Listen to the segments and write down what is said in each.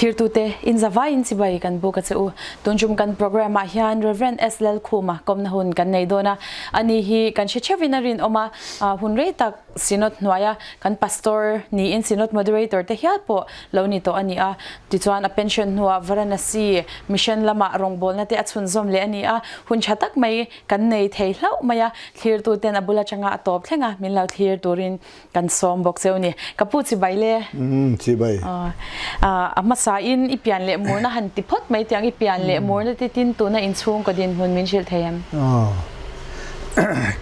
Thlirtute, in zavaiin chibai kan buk a che u. Tun tum kan programme ah hian Rev. S. Lalkhuma kawmna hun kan nei dawn a. Ani hi kan hre theuhin a rinawm a, hun rei tak Synod hnuaia kan Pastor niin Synod Moderator te hial pawh lo ni tawh a ni a. Tichuan a pension hnuah Varanasi Mission lamah rawngbawlna te a chhunzawm leh a ni a. Hun tha tak mai kan nei thei hlauh mai a, thlirtu ten a bul atanga a tawp thleng a, min lo thlir turin kan sawm bawk cheu ni. Ka pu chibai le. Umm chibai. A hmasa in i pian leh murna han ti phawt mai tiang i pian leh murna te tin tuna inchhung ka dinhmun min hrilh thei em?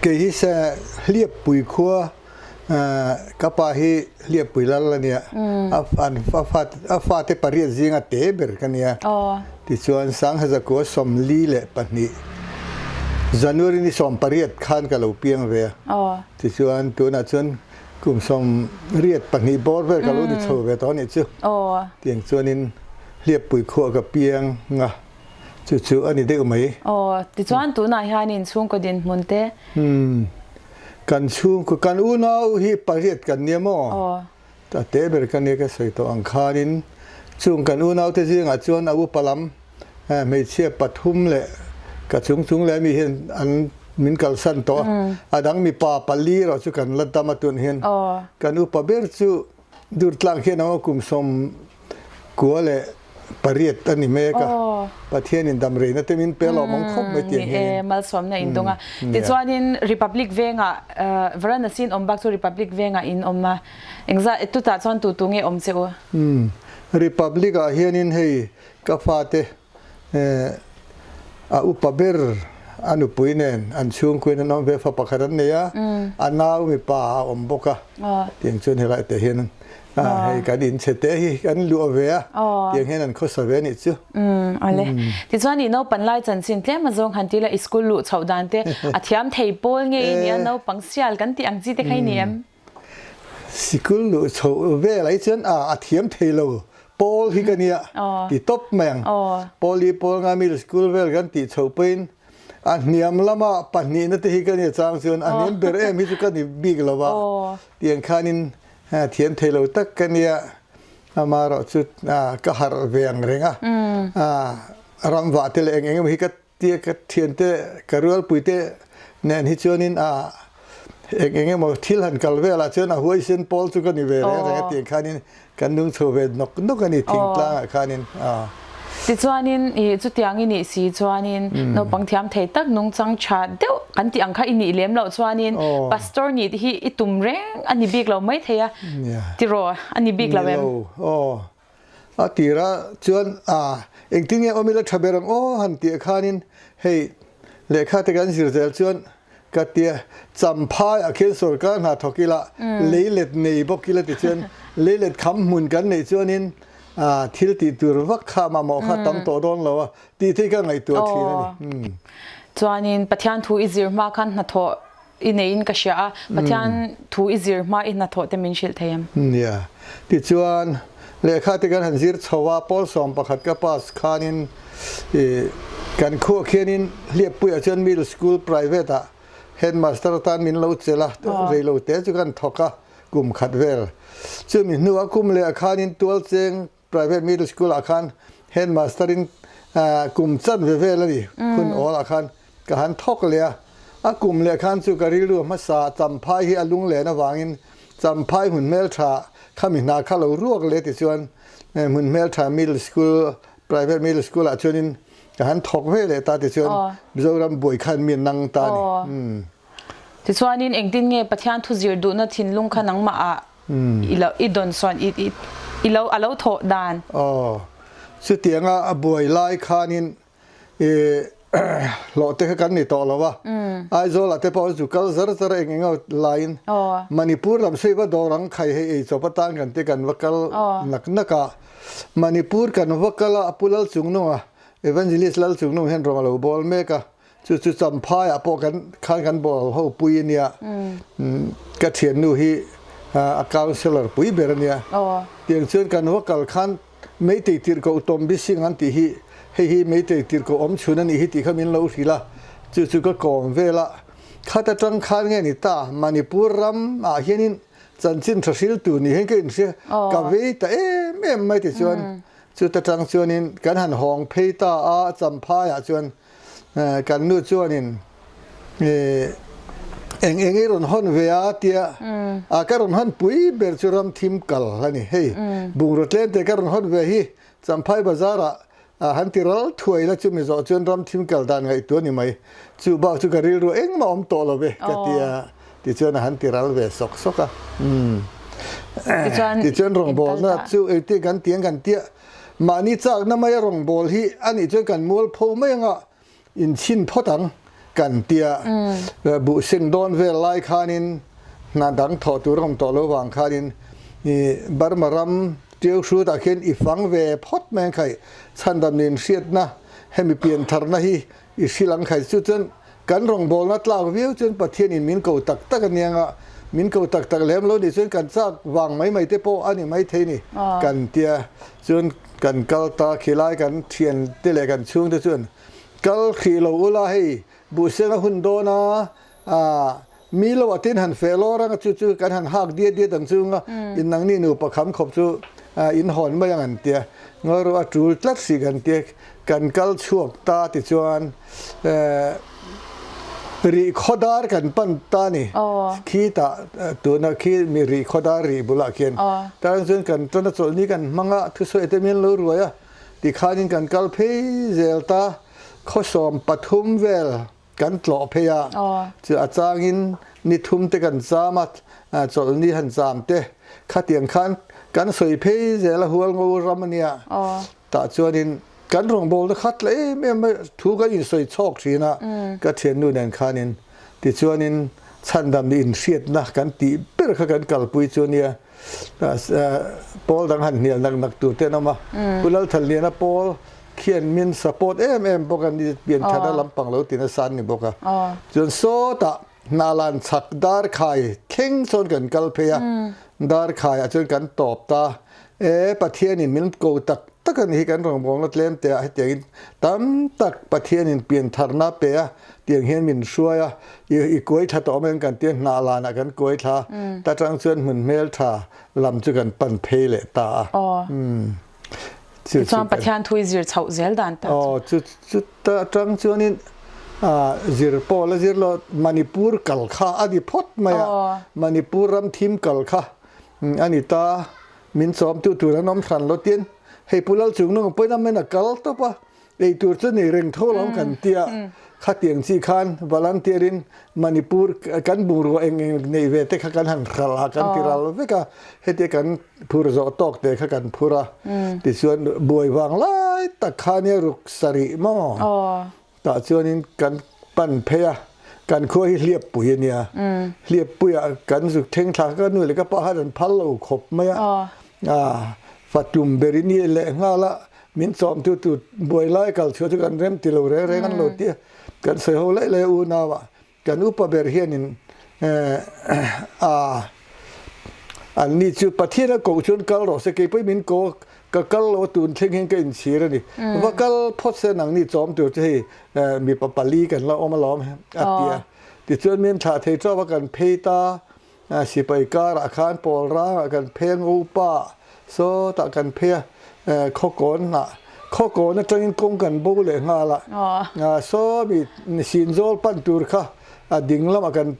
Kei hi se Hliappui khua ka pa hi Hliappui lal a nia, a fate pariat zinga te ber ka nia. Tichuan Sangha 142 January ni 18 khan ka lo piang ve a. Tichuan tunah chuan kum 82 bawr vel ka lo ni chho ve tawh a nih chu. Tiang chuanin Hliappui khua ka piang a. Chu chu a ni deuh mai. Aw, tichuan tunah hianin chhungkaw dinhmun te. Umm, kan chhungkaw, kan unau hi pariat kan nia maw? Aw. A te ber ka nia ka sawi tawh ang khanin chung kan unaute zingah chuan a upa lam hmeichhia pathum leh ka chung chung leh mi hian an min kalsan tawh a, a dang mipa pali erawh chu kan la dam a tun hian kan upa ber chu Durtlang hian a kum 98 a ni mek a, Pathianin dam reina te min pe lawm ang khawp mai tiang hianin. Ni e, malsawmna in dawng a. Tichuanin Republic vengah, Varanasi in awm bak chu Republic vengah in awm a, engzah tutah chuan tu tu nge awm che u? Republic ah hianin hei ka fate A upa ber a nupui nen an chhungkuin an awm ve fa pakhat an nei a, a nau mipa a awm bawk a, tiang chuan helai te hian hei kan inchhe te hi kan luah ve a, tiang hian an khawsa ve a nih chu. Awle. Tichuan i naupan lai chanchin tlem azawng han ti la i school luh chhoh dan te a thiam thei pawl nge i nia naupang sial kan tih ang chi te kha i ni em? Sikul luh chhoh vel ai chuan a thiam thei lo pawl hi ka nia ti tawp mai ang. Pawl hi pawl nga middle school vel kan tih chhoh pawhin a hniam lama pahnihna te hi ka nia chang chuan a hniam ber em hi chu ka ni bik lo va tiang khanin thiam thei lo tak ka nia amaherawh chu ka harh ve ang reng a ramvah te leh eng eng emaw hi ka Tia ka thiante, ka rualpuite nen hi chuanin a eng eng emaw thil han kal velah chuan a huaisen pawl chu ka ni ve reng reng a tiang khanin kan nung chho ve nawk nawk a ni thingtlangah khanin a. Tichuanin i chutiang i nih si chuanin naupang thiam thei tak nungchang tha deuh kan tih ang kha i nih lem loh chuanin pastor nih hi i tum reng a ni bik lo mai thei a tiraw a ni bik lo em? Ni lo aw. A tirah chuan a engtin nge awm ila tha ber ang aw han tih khanin hei lehkha te kan zir zel chuan ka tia Champhai ah khian sorkar hna thawk ila leilet nei bawk ila tichuan leilet kham hmun kan neih chuanin thil tih tur vak kha mamawh kha tam tawh dawn lo a tih te hi ka ngaihtuah thin a ni. Chuanin Pathian thu i zir hma khan hnathawh I neiin ka hria a, Pathian thu i zir hma i hnathawh te min hrilh thei em? Nia. Tichuan, lehkha te kan han zir chho a, Pawl 11 ka pass khanin i kan khuah khianin Hliappuiah chuan Middle School Private ah Headmaster atan min lo chelh a, reilo te chu kan thawk a, kum khat vel. Chumi hnuah kum leh ah khanin Tualcheng Private Middle School ah khan Headmaster in kum chan ve vel a ni hun awl ah khan ka han thawk leh a, a kum leh khan chu ka rilru hmasa Champhai hi a lunglen avangin Champhai hmun hmeltha khami hna kha lo ruak leh tichuan hmun hmeltha Middle School Private Middle School ah chuanin ka han thawk ve leh ta tichuan Mizoram buai khan mi nang ta a ni. Tichuanin engtin nge Pathian thu zir duhna thinlung kha nangmah ah I lo i dawn sawn i i i lo a lo thawh dan. Aw, chutianga a buai lai khanin i hlawh te kha kan ni tawh lo a, Aizawlah te pawh zu kal zar zar eng eng emaw laiin Manipur lam sawi va dawr ang khai hei ei chawp atan kan ti kan va kal nak nak a, Manipur kan va kal a, Pu Lalchungnunga, Evangelist Lalchungnung hian rawn a lo bawl mek a, Chu chu Champhaiah pawh kan khan kan ball ho pui a nia. Ka thiannu hi a councillor pui ber a nia. Tiang chuan kan va kal khan Meitei tirhkoh Tom Bising an tih hi hei hi Meitei tirhkoh awm chhun a nih hi tih kha min lo hrilh a. Chu chu ka kawm vel a. Khat atang khan nge ni ta Manipur ram ah hianin chanchin tha hriltu ni hian ka inhria ka vei ta em em mai tichuan. Chuta tang chuanin kan han hawng phei ta a, Champhaiah chuan kan nu chuanin eng eng i rawn hawn ve a tia a ka rawn hawn pui ber chu ram thim kal a ni. Hei bungraw tlem te ka rawn hawn ve hi Champhai bazarah A han ti ral thuai la chumi zawh chuan ram thim kal dan ngaihtuah ni mai. Chu bak chu ka rilru engmah awm tawh lo ve ka ti a, tichuan a han ti ral ve sawk sawk a. Umm. Tichuan rawngbawlna chu engtin kan ti ang kan tia, mahni chakna maia rawngbâwl hi a nih chuan kan mualpho mai anga Inchhin phawt ang kan tia buh seng dawn vel lai khanin hna dang thawh tur a awm tawh lo vang khanin Burma ram Tiau hrutah khian i fang ve phawt mai ang khai chhandam nen hriatna hemi piantharna hi i hrilh ang khai chu chuan kan rawngbawlna tlak viau chuan Pathianin min ko tak tak aniang a min ko tak tak lem lo nih chuan kan chak vang mai mai te pawh a ni maithei ni kan tia chuan kan kal ta khilai kan thiante leh kan chhungte chuan Kal hrih lo ula hei buhseng a hun dawn a, aah mi lo a tin han feh lawr ang a chu chu kan han hak diat diat ang chunga in nangni nupa kham khawp chu in hawn mai ang an tia ngawi rawh a tul tlat hrih kan tia kan kal chhuak ta tichuan eh rih khawdar kan pan ta ni khitah tuna khi mi rih khawdar rih bulah khian tan chuan kan tana chawlhni kan hmang a thusawi te min lo ruai a. Tikhanin kan kal phei zel ta, khawsawm pathum vel kan tlawh phei a, chu a changin ni thum te kan cham a, chawlhni han cham te khatiang khan kan sawi phei zel a, hual ngo ram a nia, tah chuanin kan rawngbawlna khat la em em mai thu kan insawi chhawk thin a, ka thiannu nen khanin tichuanin chhandam nih inhriatna kan tih ber kha kan kalpui chu a nia. Pawl dang han hnial nak nak tur te an awm a, Pu Lalthanliana pawl khian min support em em bawk a, ni pianthana lampang lo ti nasa an ni bawk a. Chuan sawtah Hnalan chhak Darkhai thleng sawn kan kal phei a, Darkhaiah chuan kan tawp ta. E, Pathianin min ko tak tak a ni hi kan rawngbawlna tlem te ah hetiangin tam tak Pathianin piantharna pe a, tiang hian min hruai a, i kuai tha tawh mai ang kan tia hnahlanah kan kuai thla ta tang chuan hmun hmel tha lam chu kan pan phei leh ta a. Chu chuan Pathian thu i zir chhoh zel dan ta chu. Aw, chu chu ta tang chuanin zir pawh la zir lo Manipur kal kha a ni phawt mai a, Manipur ram thim kal kha a ni ta. Min chawmtu tur an awm hran lo tin hei Pu Lalchungnung pawhin a men a kal tawp a, ei tur chu nei reng tho lo kan ti a, khatiang chi khan volunteer in Manipur kan bungrua eng eng neih ve te kha kan han hralh a, kan ti ral vek a, hetia kan phur zawh tawk te kha kan phur a, tichuan buai vang lai tak kha nia ruk sarih maw? Tah chuanin kan pan phei a, kan khua hi Hliappui a nia. Hliappuiah kan zuk thleng thla kha ka nu leh ka pa khan an phal lo khawp mai a. Fatum ber in i leh nghal a, min chawmtu tur buai lai kal chhuah chu kan rem ti lo reng reng an lo ti a. Kan sawi ho laih laih a unau ah. Kan upa ber hianin a an ni chu Pathian a koh chuan kal rawh se, kei pawhin min ko ka kal lo a tun thleng hian ka inchhir a ni. Va kal phawt se nang ni chawm tur chu hei mipa pali kan la awm alawm a ti a. Tichuan min thlah thei tawp a kan phei ta. Sipai karah khan pawl rangah kan phei a, Ngopa sawtah kan phei a, Khawkawn ah Khawkawn atangin kawng kan bo leh nghal a, saw mi Sinzawl pan tur kha a ding lamah kan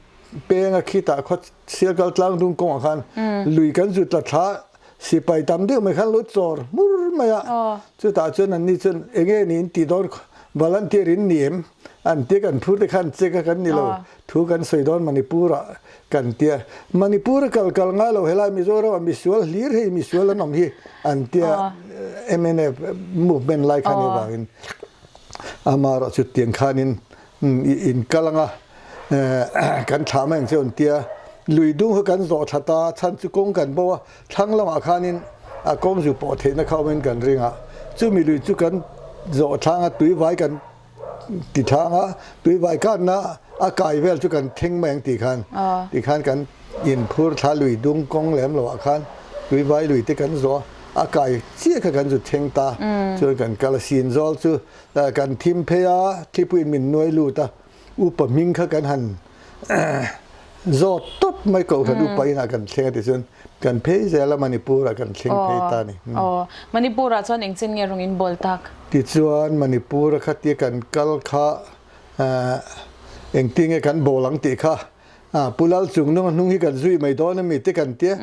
peng a, khitah khaw Sialkal tlangdung kawngah khan lui kan zut la thla sipai tam deuh mai khan lo chawr hmur mai a, chutah chuan anni chuan eng nge niin tih dawn volunteer in ni em an tia kan phur te khan check a kan ni lo. Thu kan sawi dawn Manipur ah kan tia. Manipur a kal kal ngai lo helai Mizoram ah misual hlir hei misual an awm hi an tia mnf movement lai khan avangin amaherawh chu tiang khanin in kal anga kan thlah mai ang che an tia. Lui dung kha kan zawh thla ta chhan chu kawng kan bo a thlang lamah khanin a kawng zu pawh theihna kha awmin kan ring a chumi lui chu kan zawh thlang a tuivai kan Ti thlang a, tui vai kanna a kai vel chu kan thleng mai ang tih khan ti khan kan inphur thla lui dung kawng lem lo ah khan tui vai lui te kan zawh a, a kai chiah kha kan zu thleng ta chuan kan kal a, Sinzawl chu kan thim phei a, thlipuiin min nuai lut a, upa hming kha kan han zawt tawp mai kohhran upa inah kan thleng a ti chuan. Kan phei zel a Manipur ah kan thleng phei ta a ni. Aw, Manipur ah chuan engchen nge rawng in bawl tak? Tichuan Manipur a khatia kan kal kha engtin nge kan bawl ang tih kha Pu Lal Chungnung a hnung hi kan zui mai dawn a mi te kan tia,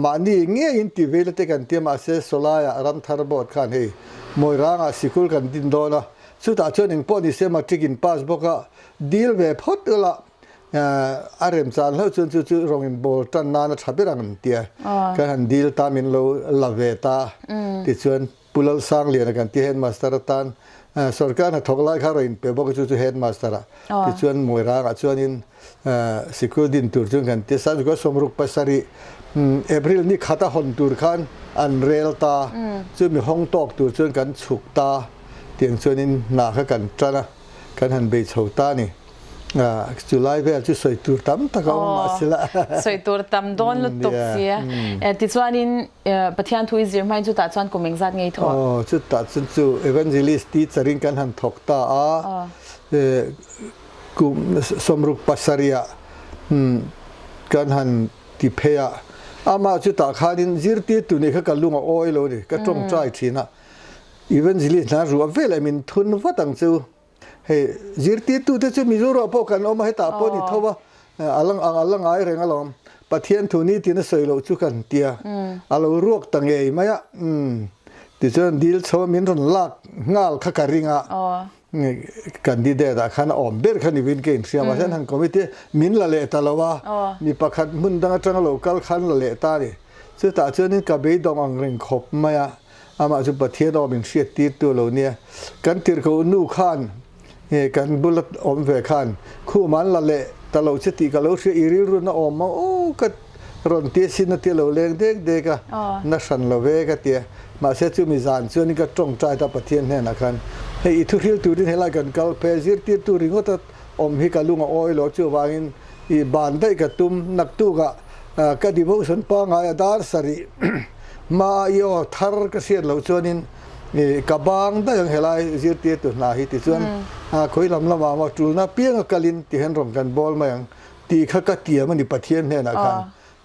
mahni ngeiin ti veila te kan tia mahse Sawlaiah Ramthar board khan hei Mawirangah sikul kan din dawn a, chutah chuan engpawh ni se matric in pass bawk a dil ve phawt ula A remchan hlauh chuan chu chu rawng in bawl tan nan a tha ber ang an tia. Kan han dil ta min lo la ve ta. Tichuan Pu Lalsangliana kan tia headmaster atan sorkar hnathawk lai kha rawn in pe bawk a chu chu headmaster ah. Tichuan Mawirangah chuanin sikul din tur chuan kan tia Sanjukua 67 April ni khat a hawn tur khan an rel ta. Chumi hawng tawk tur chuan kan chhuk ta tiang chuanin hna kha kan tan a kan han bei chho ta a ni. Chu lai vel chu sawi tur tam tak a awm mahsela. Sawi tur tam dawn lutuk sia. Tichuanin Pathian thu i zir hmain chutah chuan kum engzat ngei thawh? Aw, chutah chuan chu Evangelist teacher in kan han thawk ta a. Kum 67 ah kan han ti phei a. Amah chutah khanin zirtirtu nih kha ka lung a awi lo a ni. Ka tawngtai thin a. Evangelist hna ruah velah min thun vat ang chu. Hei zirtirtute chu Mizoramah pawh kan awm a, hetah pawh ni tho a, a la a la ngai reng alawm. Pathian thu ni tiin a sawi loh chu kan tia, a lo ruak ta ngei mai a, tichuan dil chho a min rawn lak nghal kha ka ring a, candidate ah khan a awm ber kha ni vin ka inhria mahse an han committee min la leh ta lo a, mi pakhat hmun dang atanga lo kal khan la leh ta a ni. Chutah chuanin ka beidawng ang reng khawp mai a. Amah chu Pathian aw min hriat tirtu a lo nia. Kan tirhkoh nu khan kan bula awm ve khan khum an la leh ta lo che tih ka lo hria, i rilru na awm ang aw ka rawn ti asin a ti a lo leng dek dek a, na hran lo ve ka ti a. Mahse chumi zan chuanin ka tawngtai ta Pathian hnenah khan, hei i thuhril turin helai kan kal phei a, zirtirtu ringawt a awm hi ka lung a awi lo chuvangin i ban daih ka tum naktukah ka devotion pangngai a dar sarih hma i aw thar ka hriat loh chuanin ka bang daih ang helai zirtirtu hna hi tichuan khawi lam lamah maw tulna pianga kalin ti hian rawn kan bawl mai ang tih kha ka tiam a ni Pathian hnenah khan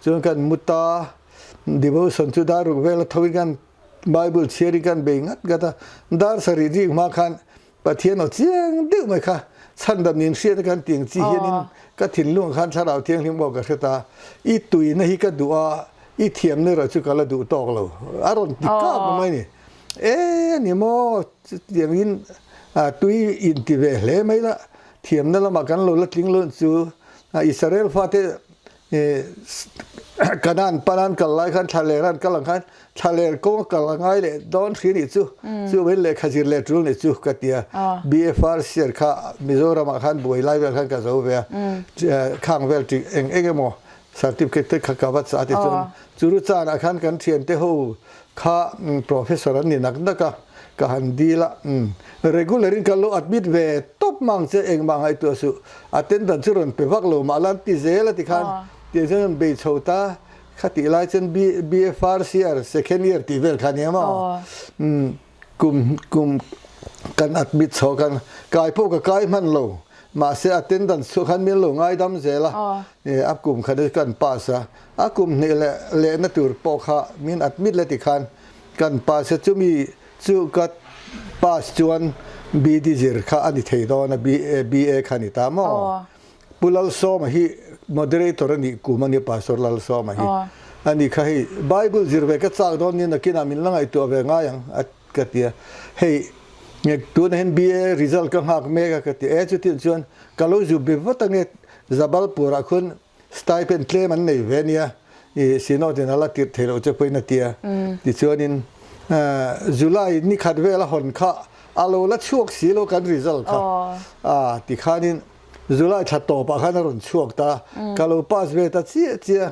chuan kan mu ta devotion chu dar ruk vel a tho in kan Bible chhiar in kan bei ngat ngat a dar sarih rik hma khan Pathian aw chiang deuh mai kha chhandam nin hriat a kan tiang chi hianin ka thinlung ah khan thlarau thianghlim aw ka hre ta, i tuina hi ka duh a, i thiamna erawh chu ka la duh tawk lo a rawn ti kap mai a ni. E a ni maw chutiangin tui in ti ve hle mai la, thiamna lamah kan lo la tling lo chu Israel fate Kanan panan kal lai khan thlaler an kal ang khan thlaler kawng a kal a ngai leh dawn hri nih chu chu awin lehkha zir leh tul nih chu ka ti a BFR share kha Mizoram ah khan buai lai vel khan ka zo ve a khang vel tih eng eng emaw certificate te kha ka va chah a ti chuan churu chan ah khan kan thian te ho kha professor an ni nak nak a ka han dil a regular in ka lo admit ve tawp mang che engmah ngaihtuah suh Attendant chu rawn pe vak lo mah la an ti zel a tikhan tiang chuan an bei chho ta kha tih lai chuan BA first year second year tih vel kha nia maw kum kum kan admit chho kan kai pawh ka kai hman lo mahse attendant chhuah khan min lo ngaidam zel a a kum khat chu kan pass a a kum hnih leh lehna tur pawh kha min admit la tikhan kan pass a chumi Chu ka pass chuan BD zir kha a ni thei dawn a, BA kha a ni ta maw? Pu Lalsawma hi moderator a nih kum a nia, Pastor Lalsawma hi. A ni kha hei Bible zir ve ka chak dawn nia nakinah min la ngaihtuah ve ngai ang a ka ti a. Hei tunah hian BA result ka nghak mek a ka ti a, e chutiang chuan ka lo zu be vat ange Jabalpur ah khuan Stipend tlem an nei ve nia, i Synod in a la tirh thei loh che pawhin a ti a. Tichuanin July ni khat vel a hawn kha a lo la chhuak si lo kan result kha. A tikhanin July thla tawpah khan a rawn chhuak ta, ka lo pass ve ta chiah chiah.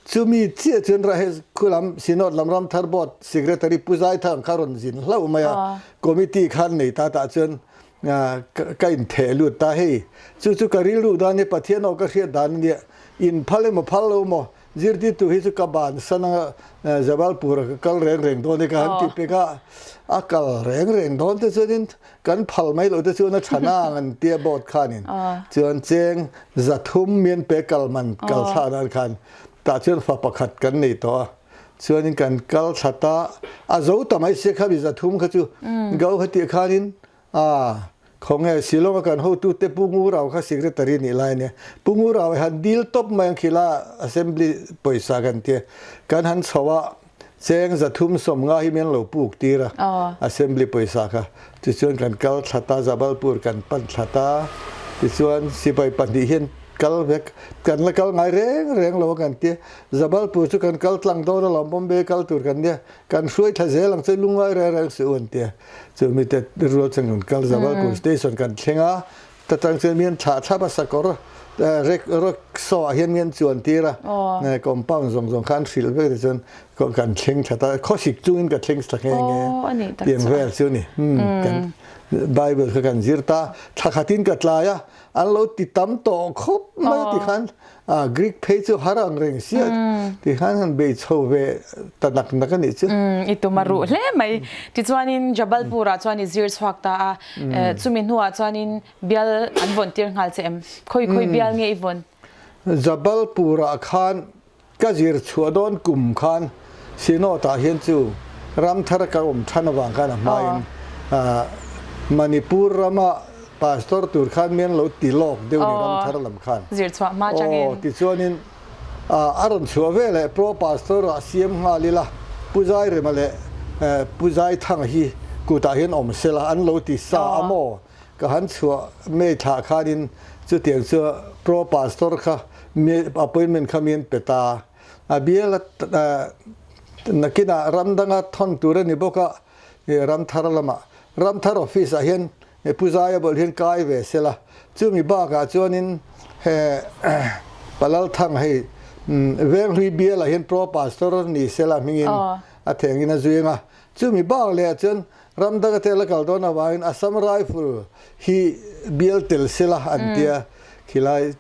Chumi chiah chuan Rahe khulam Synod lam Ramthar Board Secretary Pu Zaithang kha rawn zin hlauh mai a, committee khan nei ta tah chuan Ka intheh lut ta hei. Chu chu ka rilru dan hi Pathian aw ka hriat dan a nia. In phal emaw phal lo maw zirtirtu hi chu ka bansan anga Jabalpur a ka kal reng reng dawn e ka han ti pek a. A kal reng reng dawn te chuanin kan phal mai loh te chuan a tha nang an tia board khanin chuan cheng 300 mian pe kal man kal thlah nan khan. Tah chuan fa pakhat kan nei tawh a, chuanin kan kal thla ta, a zo ta mai sia kha mi 300 kha chu Gauhati ah khanin a khawnge Shillong a kan hotute Pu Ngurau kha secretary nih lai a nia, Pu Ngurau hi han dil tawp mai ang khila assembly pawisa kan tia, kan han chho a, Cheng 350 hi min lo puk tir a, Assembly pawisa kha. Tichuan kan kal thla ta, Jabalpur kan pan thla ta. Tichuan sipai pahnih hian kal vek, kan la kal ngai reng reng lo a kan tia. Jabalpur chu kan kal tlang dawn alawm, Bombay kal tur kan nia, kan hruai thla zel ang che, lungngai reng reng suh u an tia. Chu mite rual chuan kan kal Jabalpur station kan thleng a, Ta tang chuan mian thlah thlap a sakawr rek rickshaw ah hian mian chuan tir a compound zawng zawng khan hrilh vek te chuan kan thleng thla ta khawsik chungin ka thleng thla nghe nghe tiang vel chu ni kan bible kha kan zir ta thla khatin ka tlai a an lo ti tam tawh khawp mai ti khan Greek phei chu har ang reng sia ti khan han bei chho ve ta nak nak a nih chu. I tum a ruh hle mai. Tichuanin Jabalpur ah chuan i zir chhuak ta a, chumi hnuah chuanin bial an vawn tir nghal che em? Khawi khawi bial nge i vawn? Jabalpur ah khan Ka zir chhuah dawn kum khan Synod ah hian chu ram thar ka awm than avang khan a hmain Manipur rama pastor tur khan mian lo ti lawk deuh ni ram thar lam khan. Zir chhuah hma changin. Aw tichuanin a rawn chhuah ve leh pro pastor ah siam nghal ila Pu Zairema leh Pu Zaithanga hi kutah hian awm sela an lo ti sa a maw? Ka han chhuah May thlah khanin chutiang chu Pro Pastor kha appointment kha min pe ta. A bial nakinah ram danga thawn tur a ni bawk a, Ramthar lamah. Ramthar office ah hian Pu Zaia bawlh hian kai ve sela. Chumi bakah chuanin he Palalthang hei Venghlui bialah hian Pro Pastor ni sela hmingin a thengin a zui ang a. Chumi bak leh ah chuan Ram danga te la kal dawn avangin Assam Rifle hi bial tel sela an tia khilai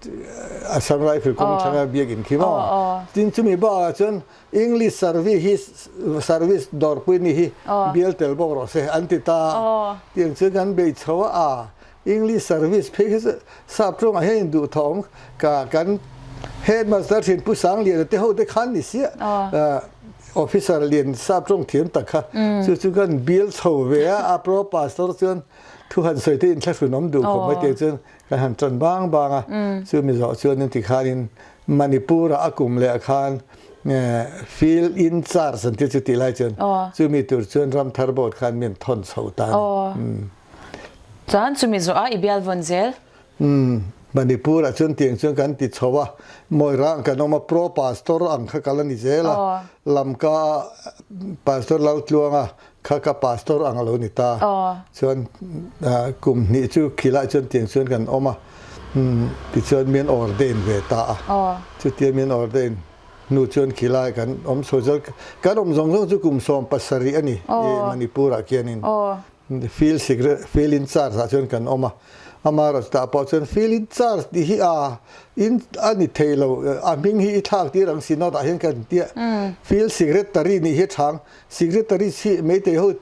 Assam Rifle kawng thlanga biakin khi maw. Tin chumi bakah chuan English service hi service dawrpui ni hi bial tel bawk rawh se an ti ta. Tiang chuan kan bei chho a a. English service phei hi chu sap tawngah hian induhthawm ka kan headmaster thin Pu Sangliana te ho te khan ni sia officer lian sap tawng thiam tak kha chu chu kan bial chho ve a a pro pastor chuan thu han sawi te inthlahrun awm duh khawp mai te chuan kan han tan bang bang a chu mi zawh chuan in tikhanin Manipur ah a kum leh khan field in charge an ti chu tih lai chuan chu mi tur chuan Ramthar board khan min thawn chho ta a ni. Chuan chumi zawh a i bial vawn zel. Umm Manipur ah chuan tiang chuan kan ti chho a, Moirang kan awm a, Pro Pastor ang kha kal a ni zel a, Lamka ah Pastor Laltluanga kha ka Pastor ang a lo ni ta. Chuan kum hnih chu khilai chuan tiang chuan kan awm a, tichuan min ordain ve ta a, chutia min ordain hnu chuan khilai kan awm chho zel, kan awm zawng zawng chu kum 17 a ni Manipur ah khianin. Field secret, field in charge ah chuan kan awm a, amaherawhchu tah pawh chuan field in charge tih hi a in a ni thei lo, a hming hi i thlak tir ang synod ah hian kan tia field secretary nih hi a chhang, secretary chhi meitei ho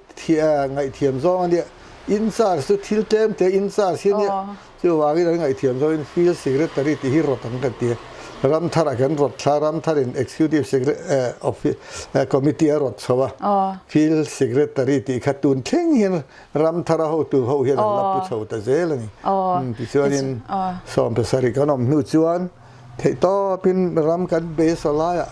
ngaihthiam zawng a nia, in charge chu thil tlem te in charge hi a nia, chuvangin an ngaihthiam zawngin field secretary tih hi rawt ang kan ti a, Ramthar ah kan rawt thla, Ramthar in executive committee a rawt chho a, field secretary tih kha tun thleng hian Ramthar a hotu ho hian an la pu chho ta zel a ni. Tichuanin 17 kan awm hnu chuan theihtawpin ram kan bei saw laiah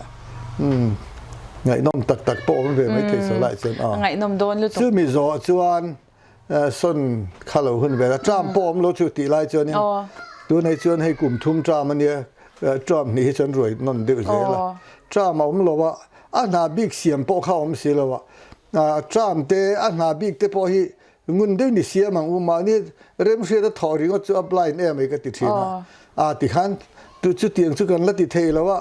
ngaihnawm tak tak pawh awm ve maithei saw laiah chuan a. Chumi zawh chuan Sawn kha lo hun vel a, tram pawh awm lo chu tih lai chuanin tunei chuan hei kum thum tram a nia, tram hnih hi chuan ruai nawn deuh zel a, tram a awm lo a, a hna bik siam pawh kha a awm si lo a, tram te a hna bik te pawh hi ngun deuh ni siam ang u, mahni remhriat a thawh ringawt chu a blind em mai ka ti thin a, a tikhan chutiang chu kan la ti thei lo a.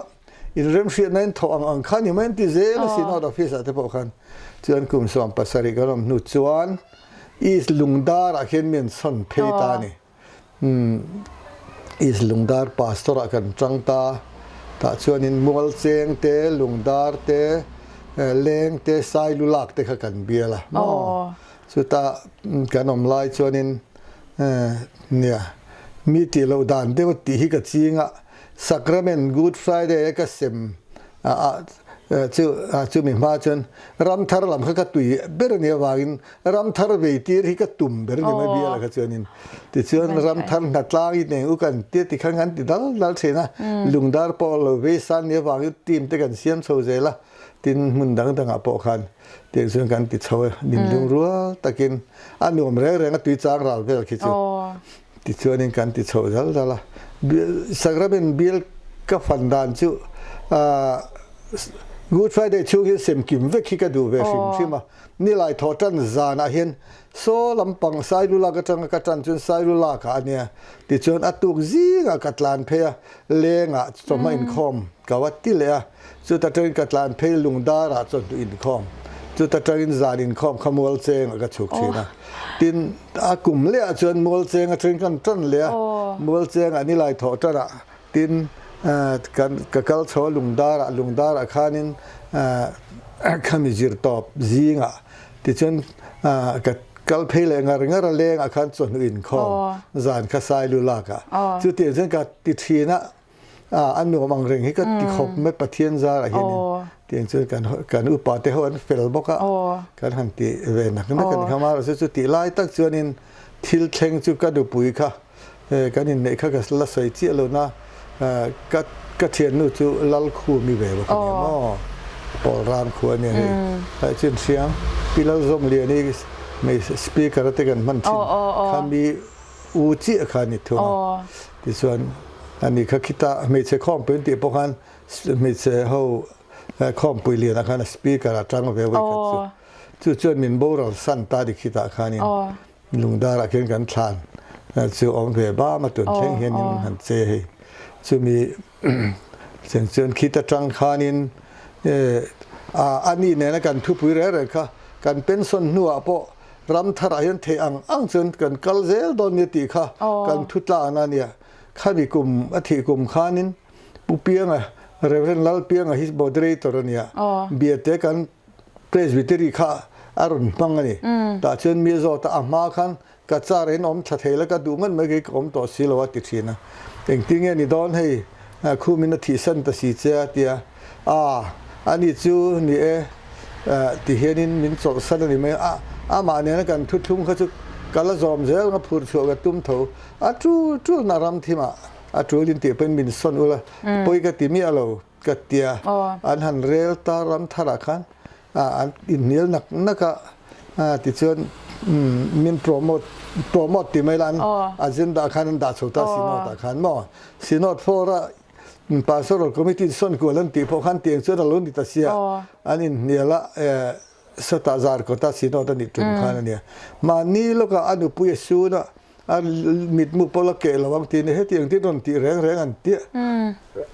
In remhriatna in thawh ang ang kha ni mai an ti zel a Synod office ah te pawh khan chuan kum 17 kan awm hnu chuan East Lungdar ah khian mi an sawn phei ta a ni. East Lungdar pastor ah kan tang ta tah chuanin Mualcheng te Lungdar te Leng te Sailulak te kha kan bial a maw chuta kan awm lai chuanin nia mi tih loh dan deuh tih hi ka ching a Sacrament Good Friday a ka sem. Chu chumi hma chuan ramthar lam kha ka tui ber a nih avangin ramthar vei tir hi ka tum ber a ni mai bial ah kha chuanin. Tichuan ramthar hnatlang i neng u kan tia tikhan kan ti dal dal thin a, lungdar pawh lo vei san nih avangin team te kan siam chho zel a, tin hmun dang dangah pawh khan tiang chuan kan ti chho a, ninlung rual takin a nuam reng reng a tui chang ral vel khi chu. Tichuanin kan ti chho dal dal a, Sacrament bial ka fan dan chu Good Friday chhung hian sem kim vek hi ka duh ve hrim hrim a, nilai thawh tan zanah hian saw lampang Sailu lak atanga ka tan chuan Sailu lakah a nia, tichuan a tuk zingah ka tlan phei a, lengah chawhma inkhawm ka va ti leh a, chuta tangin ka tlan phei Lungdarah chawhnu inkhawm, chuta tangin zan inkhawm kha Mualchengah ka chhuk thin a, tin. A kum leh ah chuan Mualcheng atangin kan tan leh a, Mualcheng ah nilai thawh tan ah tin kan ka kal chho a Lungdar ah, Lungdar ah khanin khami zir tawp zing ah tichuan ka kal phei leh ngar ngar a leng ah khan chawhnu inkhawm zan kha Sailu lak ah chutiang chuan ka ti thin a. a nuam ang reng hi ka ti khawp mai Pathian zarah hianin tiang chuan kan kan upa te ho an fel bawk a kan han ti ve nak nak ani kha mahse chu tih lai tak chuanin thil thleng chu ka nupui kha kan inneih kha ka la sawi chiah lo na ka ka thiannu chu Lalkhumi ve bawk ani maw Pawlram khua ania hei hei chuan hriang Pi Lalzawmliani speaker te kan hman thin khami U chiah kha a ni thung a. Tichuan ani kha khita hmeichhe khawmpui an tih pawh khan hmeichhe ho khawmpui lianah khan a speaker a tang ve vawi khat chu. Chu chuan min boral san ta ni khitah khanin lungdarah khian kan thlan chu awm ve bam a tun thleng hianin han che hei. Chumi cheng chuan khita tang khanin ani nena kan thupui reng reng kha kan pension hnuah pawh Ram tharah hian theih ang ang chuan kan kal zel dawn nia tih kha kan thu tlan a nia. Khami kum a thih kum khanin Pu Pianga, Rev. Lal Pianga hi moderator a nia. Biate kan Presbytery kha a rawn hmang a ni. Tah chuan mi a zawt a, a hma khan ka car in awm tha thei la ka duh ngat mai kei ka awm tawh si lo a ti thin a. Engtin nge ni dawn hei khumin a thihsan ta si che a ti a. A, ani chu ni e, ti hianin min chawlhsan a ni mai a, amah nena kan thuthlung kha chu ka la zawm zel nga phur chhuah ka tum tho, a tul tul na ram thimah a tul in tih pawhin min sawn ula, pawi ka ti miah lo ka tia, an han rel ta ram tharah khan an inhnial nak nak a, tichuan min promote promote ti mai la an agenda ah khan an dah chho ta Synod ah khan maw, Synod floor a Pastoral Committee in sawn kual an tih pawh khan tiang chuan a lo ni ta sia. An inhnial a, sawtah zar kawta synod a nih tum khan a nia. Mahni lawkah a nupui a sun a, a mitmu pawh la keh lo ang tiin hetiang tin rawn tih reng reng an tia.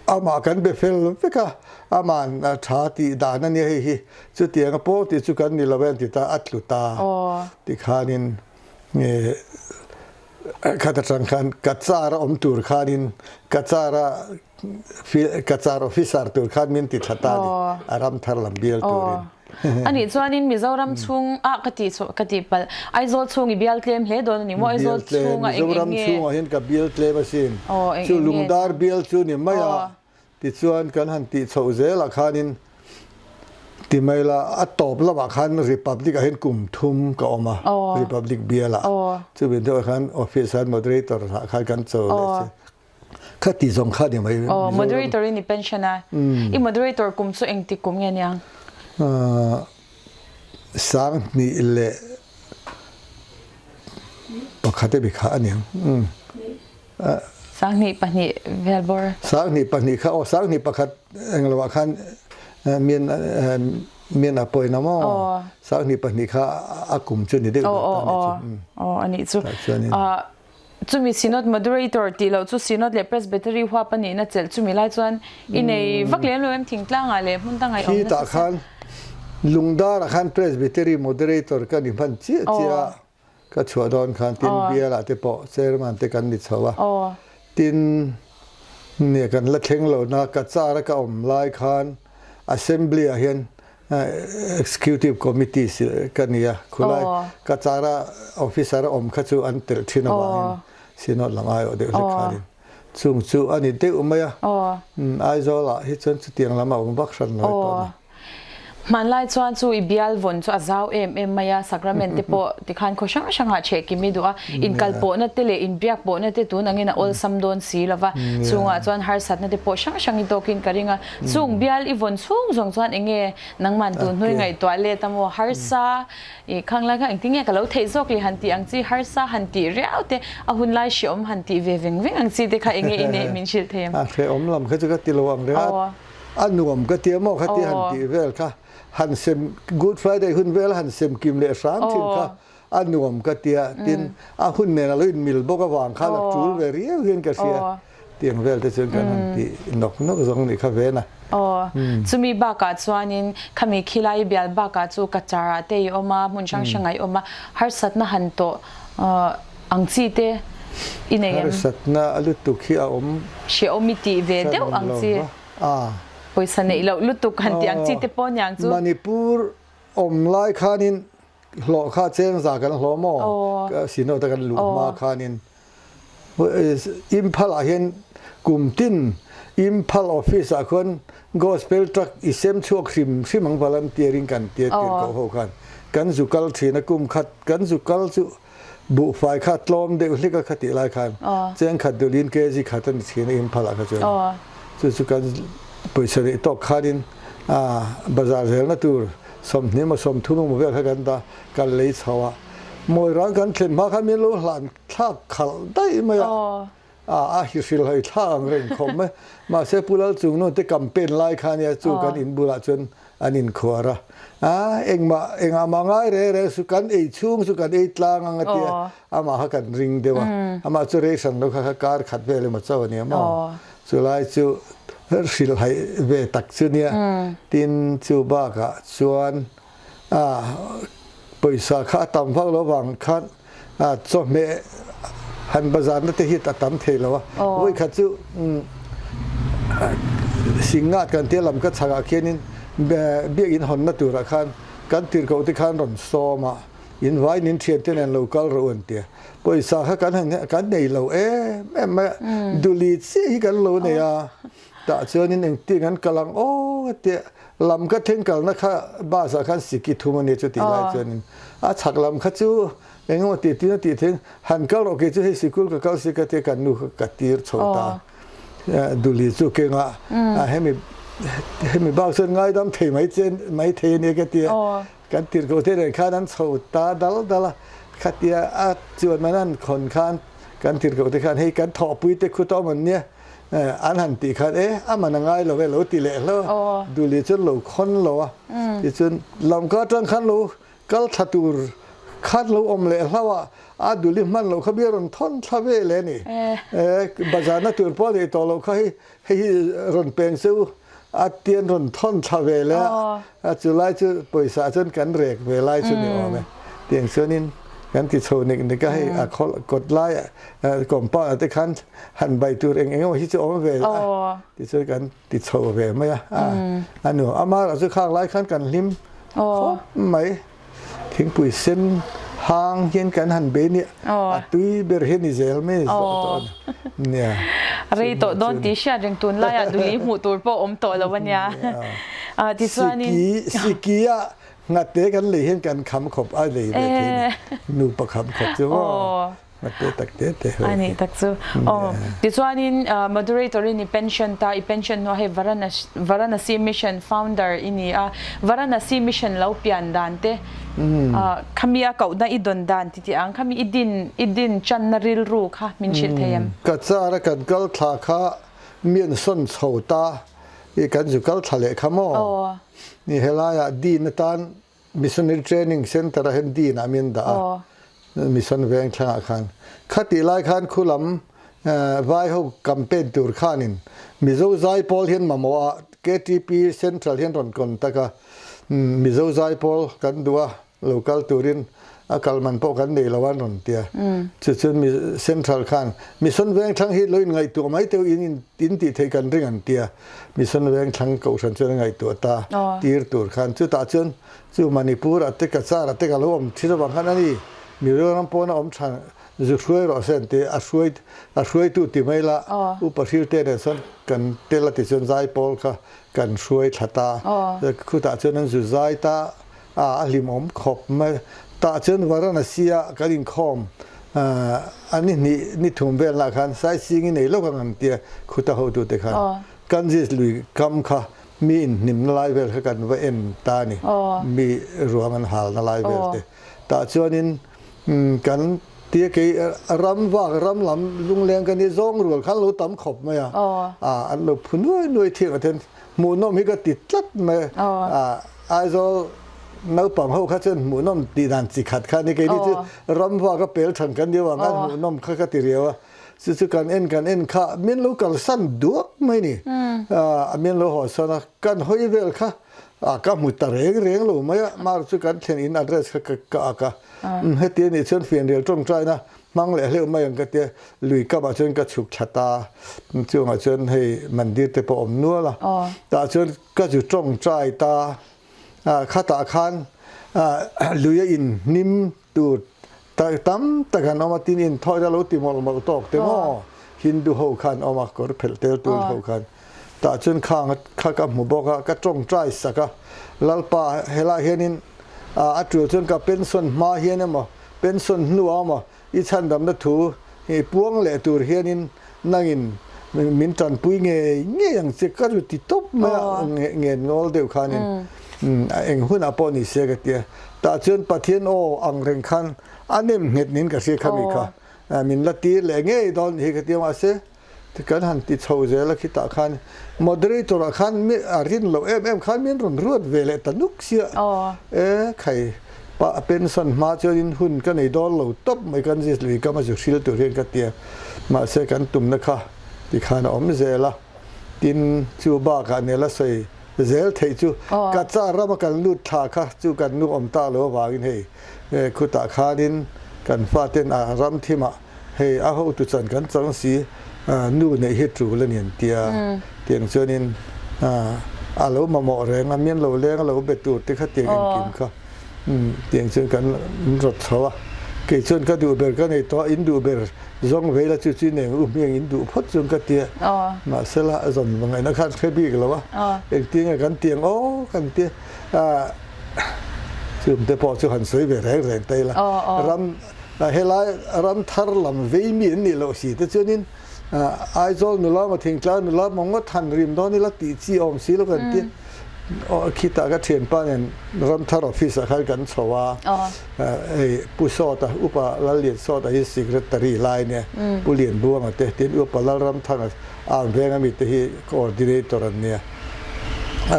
Amah kan be fel vek a, ama'n a tha tih dan a nia hei hi. Chutiang a pawng tih chu kan ni lo e an ti ta, a tlu ta tikhanin Khat atang khan Cachar a awm tur khanin Cachar a Cachar officer tur khan min ti thla ta a ni, a ram thar lam bial turin. Anih chuanin Mizoram chhung ah ka tih chhuah ka tih palh Aizawl chhung i bial tlem hle dawn a ni maw Aizawl chhungah eng eng nge? Mizoram chhungah hian ka bial tlem asin. Chu Lungdar bial chu ni mai a. Tichuan kan han tih chhoh zelah khanin ti mai la, a tawp lamah khan Republic ah hian kum thum ka awm a, Republic bialah. Chumi hnuah khan office ah moderator ah khan kan cho leh che. Kha ti zawng kha ni mai. Aw, moderator in i pension a. I moderator kum chu engtik kum nge niang? 20 leh pakhat emi kha a niang. 22 vel bawr. 22 kha aw 21 eng lo ah khan mian mian a pawina maw 22 kha a kum chu ni deuh ta ni chu. Aw ani chu. Chumi synod moderator tih loh chu synod leh presbytery huap a nihna chelh chumi lai chuan i nei vak lem lo em thingtlangah leh hmun dangah i awm nasa Khitah khan Lungdarah khan presbytery moderator ka ni hman chiah chiah a. Ka chhuah dawn khan tin bialah te pawh chairman te kan ni chho a, tin nia kan la thleng lo na ka car a ka awm lai khan assembly ah hian executive committee ka ni a, khulai ka car a officer a awm kha chu an telh thin avangin synod lam aiawh deuh hlek khanin. Chung chu a ni deuh mai a. Aizawlah hi chuan chutiang lam a awm vak hran lo tawh a ni. Hmanlai chuan chu i bial vawn chu a zau em em mai a, sacrament te pawh tikhan khaw hrang hrangah chheh kim i duh a, inkal pawhna te leh inbiak pawhna te tun angin a awlsam dawn si lo va, chungah chuan harsatna te pawh hrang hrang i tawkin ka ring a, chung bial i vawn chhung zawng chuan enge nangman tun hnui ngaihtuah let a maw harsa I khang lai kha engtin nge ka lo theih zawk le han tih ang chi, harsa han tih riau te, a hun lai hreawm han tih ve veng veng ang chi te kha enge i neih min hrilh thei em? A hreawm lam kha chu ka ti lo ang reng a, a nuam ka ti a maw kha ti han tih vel kha, han sem Good Friday hun vel a han sem kim leh hram thin kha a nuam ka ti a, tin a hun nen a lo inmil bawk avang khan a tul ve riau hian ka hria. Tiang vel te chuan kan han ti nawk nawk zawng nih kha ven a. Aw, chumi bakah chuanin khami khilai bial bakah chu Cachar ah te i awm a, hmun hrang hrangah i awm a, harsatna han tawh ang chi te i nei em? Harsatna a lutuk hi a awm. Hrehawm i tih ve deuh ang chi. Pawisa neih loh lutuk han tih ang chi te pawh niang chu. Manipur awm lai khanin Hlawh kha cheng za kan hlawh maw? Synod a kan luh hma khanin Imphal ah hian kum tin Imphal office ah khuan gospel truck i sem chhuak hrim hrim ang volunteer in kan tia tir koh ho khan kan zu kal thin a kum khat kan zu kal chu buhfai kha tlawm deuh hlek a kha tih lai khan cheng khat dulin kg khat a ni thin a Imphal ah kha chuan chu chu kan pawisa neih tawk khanin bazar zelna tur 20 emaw 30 emaw vel kha kan dah kan lei chho a, Mawirang kan thlen hma khan min lo hlan thlak khalh daih mai a, a hi hrilhhawi thlak ang reng khawp mai. Mahse Pu Lalchungnun te campaign lai kha ania chu kan in bulah chuan an inkhuar a, a engmah engah mah ngai reng reng su kan ei chhung chu kan ei tlang ang a tia amah kha kan ring deuh a, amah chu rei hran lo kha kha kar khat vel emaw chauh a nia maw. Chulai chu hrilhhaih ve tak chu nia. Tin, chu bakah chuan pawisa kha a tam vak lo vang khan chawhmeh han bazarna te hi a tam thei lo a. Vawikhat chu Singngat kan tia lam ka chhakah khianin biakinn hawnna turah khan kan tirhkoh te khan rawn sawm a, in vain in thiante nen lo kal rawh u an ti a. Pawisa kha kan han kan nei lo em em mai a, duli chiah hi kan lo nei a, tah chuanin engtin an kal ang aw tia lam ka thleng kalna kha bus ah khan siki thum a nia chu tih lai chuanin a chhak lam kha chu eng emaw tih tin a tih thei han kal rawh kei chu hei sikul ka kal si ka tia kan nu kha ka tir chho ta duli chu kengah hemi hemi bak chuan ngaidam thei mai che mai thei a nia ka tia. Kan tirhkoh te nen khan an chho ta dal dal a, khatia a chuan man an khawn khan kan tirhkoh te khan hei kan thawhpui te khu tawm an nia an han tih khan e a man a ngai lo e lo ti leh hlo a, Duli chuan lo khawn lo a, tichuan lamka atang khan lo kal thla tur khan lo awm leh hlo a, a Duli hman loh kha mi a rawn thawn thla ve leh a ni, e bazarna tur pawh a neih tawh loh kha hei hei hi rawn peng che u. A tian rawn thawn thla ve le a, a chu lai chu pawisa chuan kan rek ve lai chu ni awm e. Tiang chuanin kan ti chho nek nek a, hei a khawl kawt lai compound ah te khan han bai tur eng eng emaw hi chu awm ve a, tichuan kan ti chho ve mai a, a nuam. Amaherawhchu chu khang lai khan kan hlim khawp mai. Thingpui sen hang hian kan han bei nia, a tui ber hi ni zel mai zawh tawh a ni. Nia. Rei tawh dawn tih hriat reng tun laiah duli hmuh tur pawh awm tawh lo a nia. Tichuanin. Siki, siki a nghate kan lei hian kan kham khawp a lei ve thei ni. Nupa kham khawp chu maw. A nih tak chu. Aw. Tichuanin moderator in i pension ta, i pension hnuah hei Varanasi Mission founder i ni a. Varanasi Mission lo pian dan te, khami a kohna i dawn dan ti tih ang, khami i din i din channa rilru kha min hrilh thei em? Ka car a kan kal thla kha mi an sawn chho ta i kan zu kal thla leh kha maw? Ni helaiah din atan Missionary Training Centre ah hian Dean ah min dah a, Mission veng thlangah khan. Khatih lai khan khulam vai ho campaign tur khanin Mizo Zaipawl hian mamawh a, KTP Central hian rawn contact a, Mizo Zaipawl kan duh a, lo kal turin a kal man pawh kan nei lo a an rawn ti a. Chu chuan Central khan Mission veng thlang hi lo inngaihtuah mai teuh in in tih theih kan ring an ti a. Mission Vengthlang Kohhran chuan a ngaihtuah ta tir tur khan chutah chuan chu Manipur ah te Cachar ah te ka lo awm thin avang khan a ni Mizoram pawna awm tha zu hruai rawh se an ti a, a hruai a hruaitu ti mai la Upa Hrilte nen sawn kan tel a ti chuan zaipawl kha kan hruai thla ta khutah chuan an zu zai ta a, a hlimawm khawp mai. Tah chuan Varanasi ah kan inkhawm a ni hnih ni thum velnah khan Saising i nei lawk ang an tia khuta hotute khan Ganges lui kam kha mi inhnimna lai vel kha kan va en ta a ni, mi ruang an halna lai vel te. Tah chuanin kan tia kei ram vak ram lam lungleng ka ni zawng rual khan lo tam khawp mai a, an lo phu nuai nuai thiang a then hmuhnawm hi ka ti tlat mai a, Aizawl naupang ho kha chuan hmuhnawm tih dan chi khat kha a ni, keini chu ram vak a pel than kan ni avang khan hmuhnawm kha ka ti riau a. Chu chu kan en kan en kha min lo kalsan duak mai ni. A min lo haw sawn a, kan hawi vel kha ka hmu ta reng reng lo mai a, mar chu kan thlen in address kha ka ak a. Heti anih chuan fianrial tawngtaina hmang leh hleuh mai ang ka tia, lui kamah chuan ka chhuk thla ta, chungah chuan hei mandir te pawh awm nual a, tah chuan ka zu tawngtai ta, khatah khan lui a inhnim Tur tam tak an awm a, tin inthawi a lo ti mawlh mawlh tawk te maw? Hindu ho khan awm a, kawr phelh tel tur ho khan. Tah chuan khang kha ka hmu bawk a, ka tawngtai sak a, Lalpa helai hianin a tul chuan ka pension hma hian emaw, pension hnuah emaw i chhandamna thu i puang leh tur hianin nangin min tanpui ngei ngei ang che ka ru ti tawp mai a, ngen ngawl deuh khanin eng hunah pawh ni se ka ti a. Tah chuan Pathian aw ang reng khan a nem nghet niin ka hria khami kha min la tir leh ngei dawn hi ka ti a mahse kan han ti chho zel a khitah khan moderator ah khan a rin loh em em khan min rawn ruat ve leh ta nuk sia e khai pa pension hma chuanin hun ka nei dawn lo tawp mai kan zis lui kam a zu hril tur hian ka ti a mahse kan tumna kha tikhan a awm zel a tin chu bakah nela sawi Zel theih chu ka car rama kan lut thla kha chu kan nu awm ta lo avangin hei khutah khanin kan faten a ram thimah hei a hotu chan kan chang si nu neih hi tul a ni an tia tiang chuanin a lo mamawh reng a mian lo leng a lo be tur te kha tiang engkim kha tiang chuan kan rawt chho a kei chuan ka duh ber ka nei tawh a in duh ber zawng vei la chu chu neng u hmiang in duh phawt chuan ka tia mahsela a zawn ngaihna khan hre bik lo a engtin nge kan tiang aw kan tia chum te pawh chu han sawi ve reng reng ta ila ram helai ram thar lam vei mi an nih loh si te chuanin Aizawl nula maw thingtlang nula maw ngawt han rim dawn ila tih chi awm si lo kan tia khitah ka thianpa nen Ramthar office ah khan kan chho a hei Pu Sawta Upa Lallian Sawta hi secretary lai ania Pu Lianbuanga te tin Upa Lalramthanga Arm veng ami te hi coordinator an nia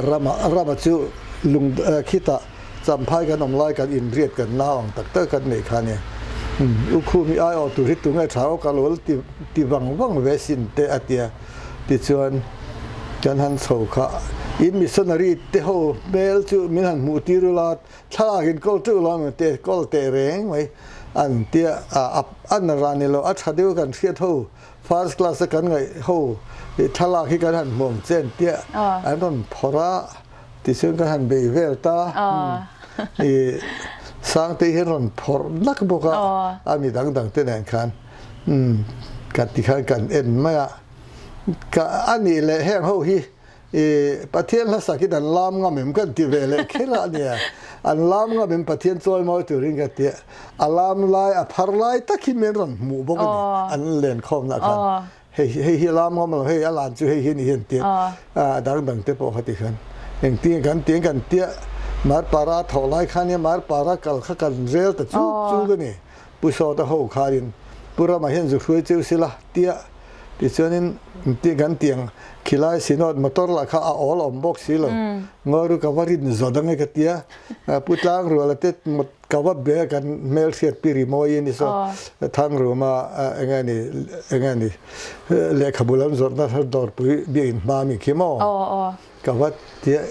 Rama Rama chu lung khitah Champhai kan awm lai kan inriat kan nau ang tak tak kan neih kha ania. U Khum i aiawh tur hi tunge tha aw ka lo ti ti vang vang ve sin te a tia. Tichuan kan han chho kha in missionary te ho hmel chu min han hmuh tir ula thlalak in kawl teuh lo ang te kawl teh reng mai an tia a a na rah ni lo a tha deuh kan hriat ho first class a kan ngaih ho thlalak hi kan han hmu ang che an tia an rawn phawrh a. Tichuan kan han bei vel ta i Sangtei hian rawn phawrh nak bawk a, a mi dang dang te nen khan kan ti khan kan en mai a. Ka a nih leh heng ho hi i Pathian hlasak in an lam ngam em kan ti ve leh kher a nia. An lam ngam em Pathian chawi mawi turin ka ti a, a lam lai a phar lai tak hi min rawn hmuh bawk a ni an lenkhawmna khan. Hei hei hi lam ngam lo hei a lan chu hei hi ni hian tia a dang dang te pawh kha ti khan engtin kan tiang kan tia Marpara thawh lai khan nia Marpara kal kha kan rel ta chuk chuk a ni Pu Sawta ho khanin Pu Rama hian zu hruai cheu sila tia tichuanin engtin kan tiang khilai Synod motor lah kha a awl awm bawk si lo Ngawiru ka va rin zawt ange ka tia Pu Tlangruala te Ka va be kan hmelhriat pi rimawi ni saw Thangruma enge ni enge ni lehkhabu lam zawrhna dawrpui biakin hma mi khi maw ka va tia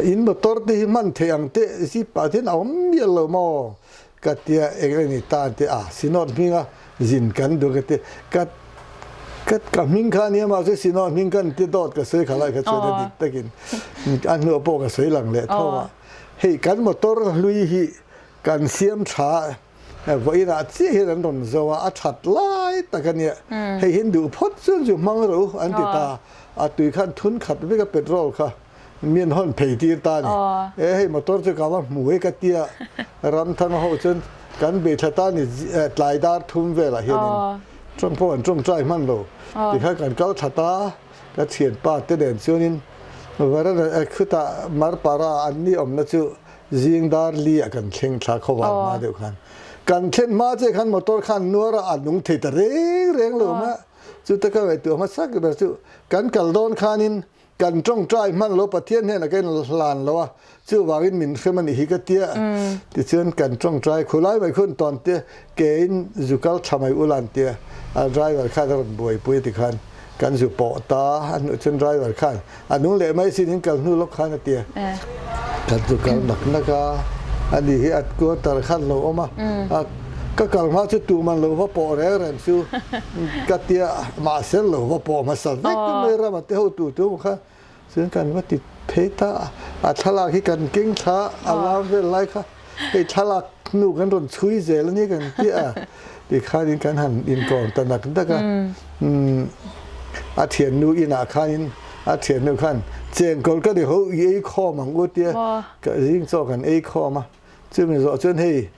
in motor te hi hman theih ang te zip ah hian a awm mial lo maw ka tia enge ni tan te a Synod hminga zin kan duh ka tia ka ka ka hming kha ania mahse Synod hming kan ti dawt ka sawi kha lai kha chuan a dik takin a hnuah pawh ka sawi lang leh tho a. Hei kan motor hlui hi kan siam tha. Vawiinah chiah hian an rawn zo a, a that lai tak a nia. Hei hi an duh phawt chuan chu hmang ro an ti ta. A tui khan thun khat vek a petrol kha mi an hawn phei tir ta a ni. E hei motor chu ka va hmu e ka tia Ramthanga ho chuan kan bei thla ta a ni tlai dar thum velah hianin tawng pawh an tawngtai hman lo. Tikhan kan kal thla ta. Ka thianpa te nen chuanin Varana khutah Marpara an ni awmna chu zing dar li ah kan thleng thla khawvar hma deuh khan. Kan thlen hma che khan motor khan nuar a a nung thei ta reng reng lo mai a. Chuta ka ngaihtuah hmasak ber chu kan kal dawn khanin kan tawngtai hman lo Pathian hnenah ka inhlan lo a, Chuvangin min hrem a nih hi ka tia. Tichuan kan tawngtai khulai mai khun tawn te kein zu kal tha mai ula an tia. A driver khan a rawn buaipui a ti khan kan zu pawh ta a hnuh chuan driver khan a nung leh mai sin in kal hnu lawk khan a tia. Kan zu kal nak nak a, a ni hi a quarter khan lo awm a, ka kal hma chu tuman lo va pawh reng reng chu ka tia mahse lo va pawh hmasa vek mai rama te hotu tu kha. Chuan kan va ti phei ta a, a thlalak hi kan keng thla a lam vel lai kha hei thlalak hnu kan rawn chhui zel a nia kan ti a, tikhanin kan han inkawm ta nak nak a. A thiannu inah khanin a thiannu khan chengkawl ka ni ho i ei khawm ang u tia ka zing chaw kan ei khawm a, chumi zawh chuan hei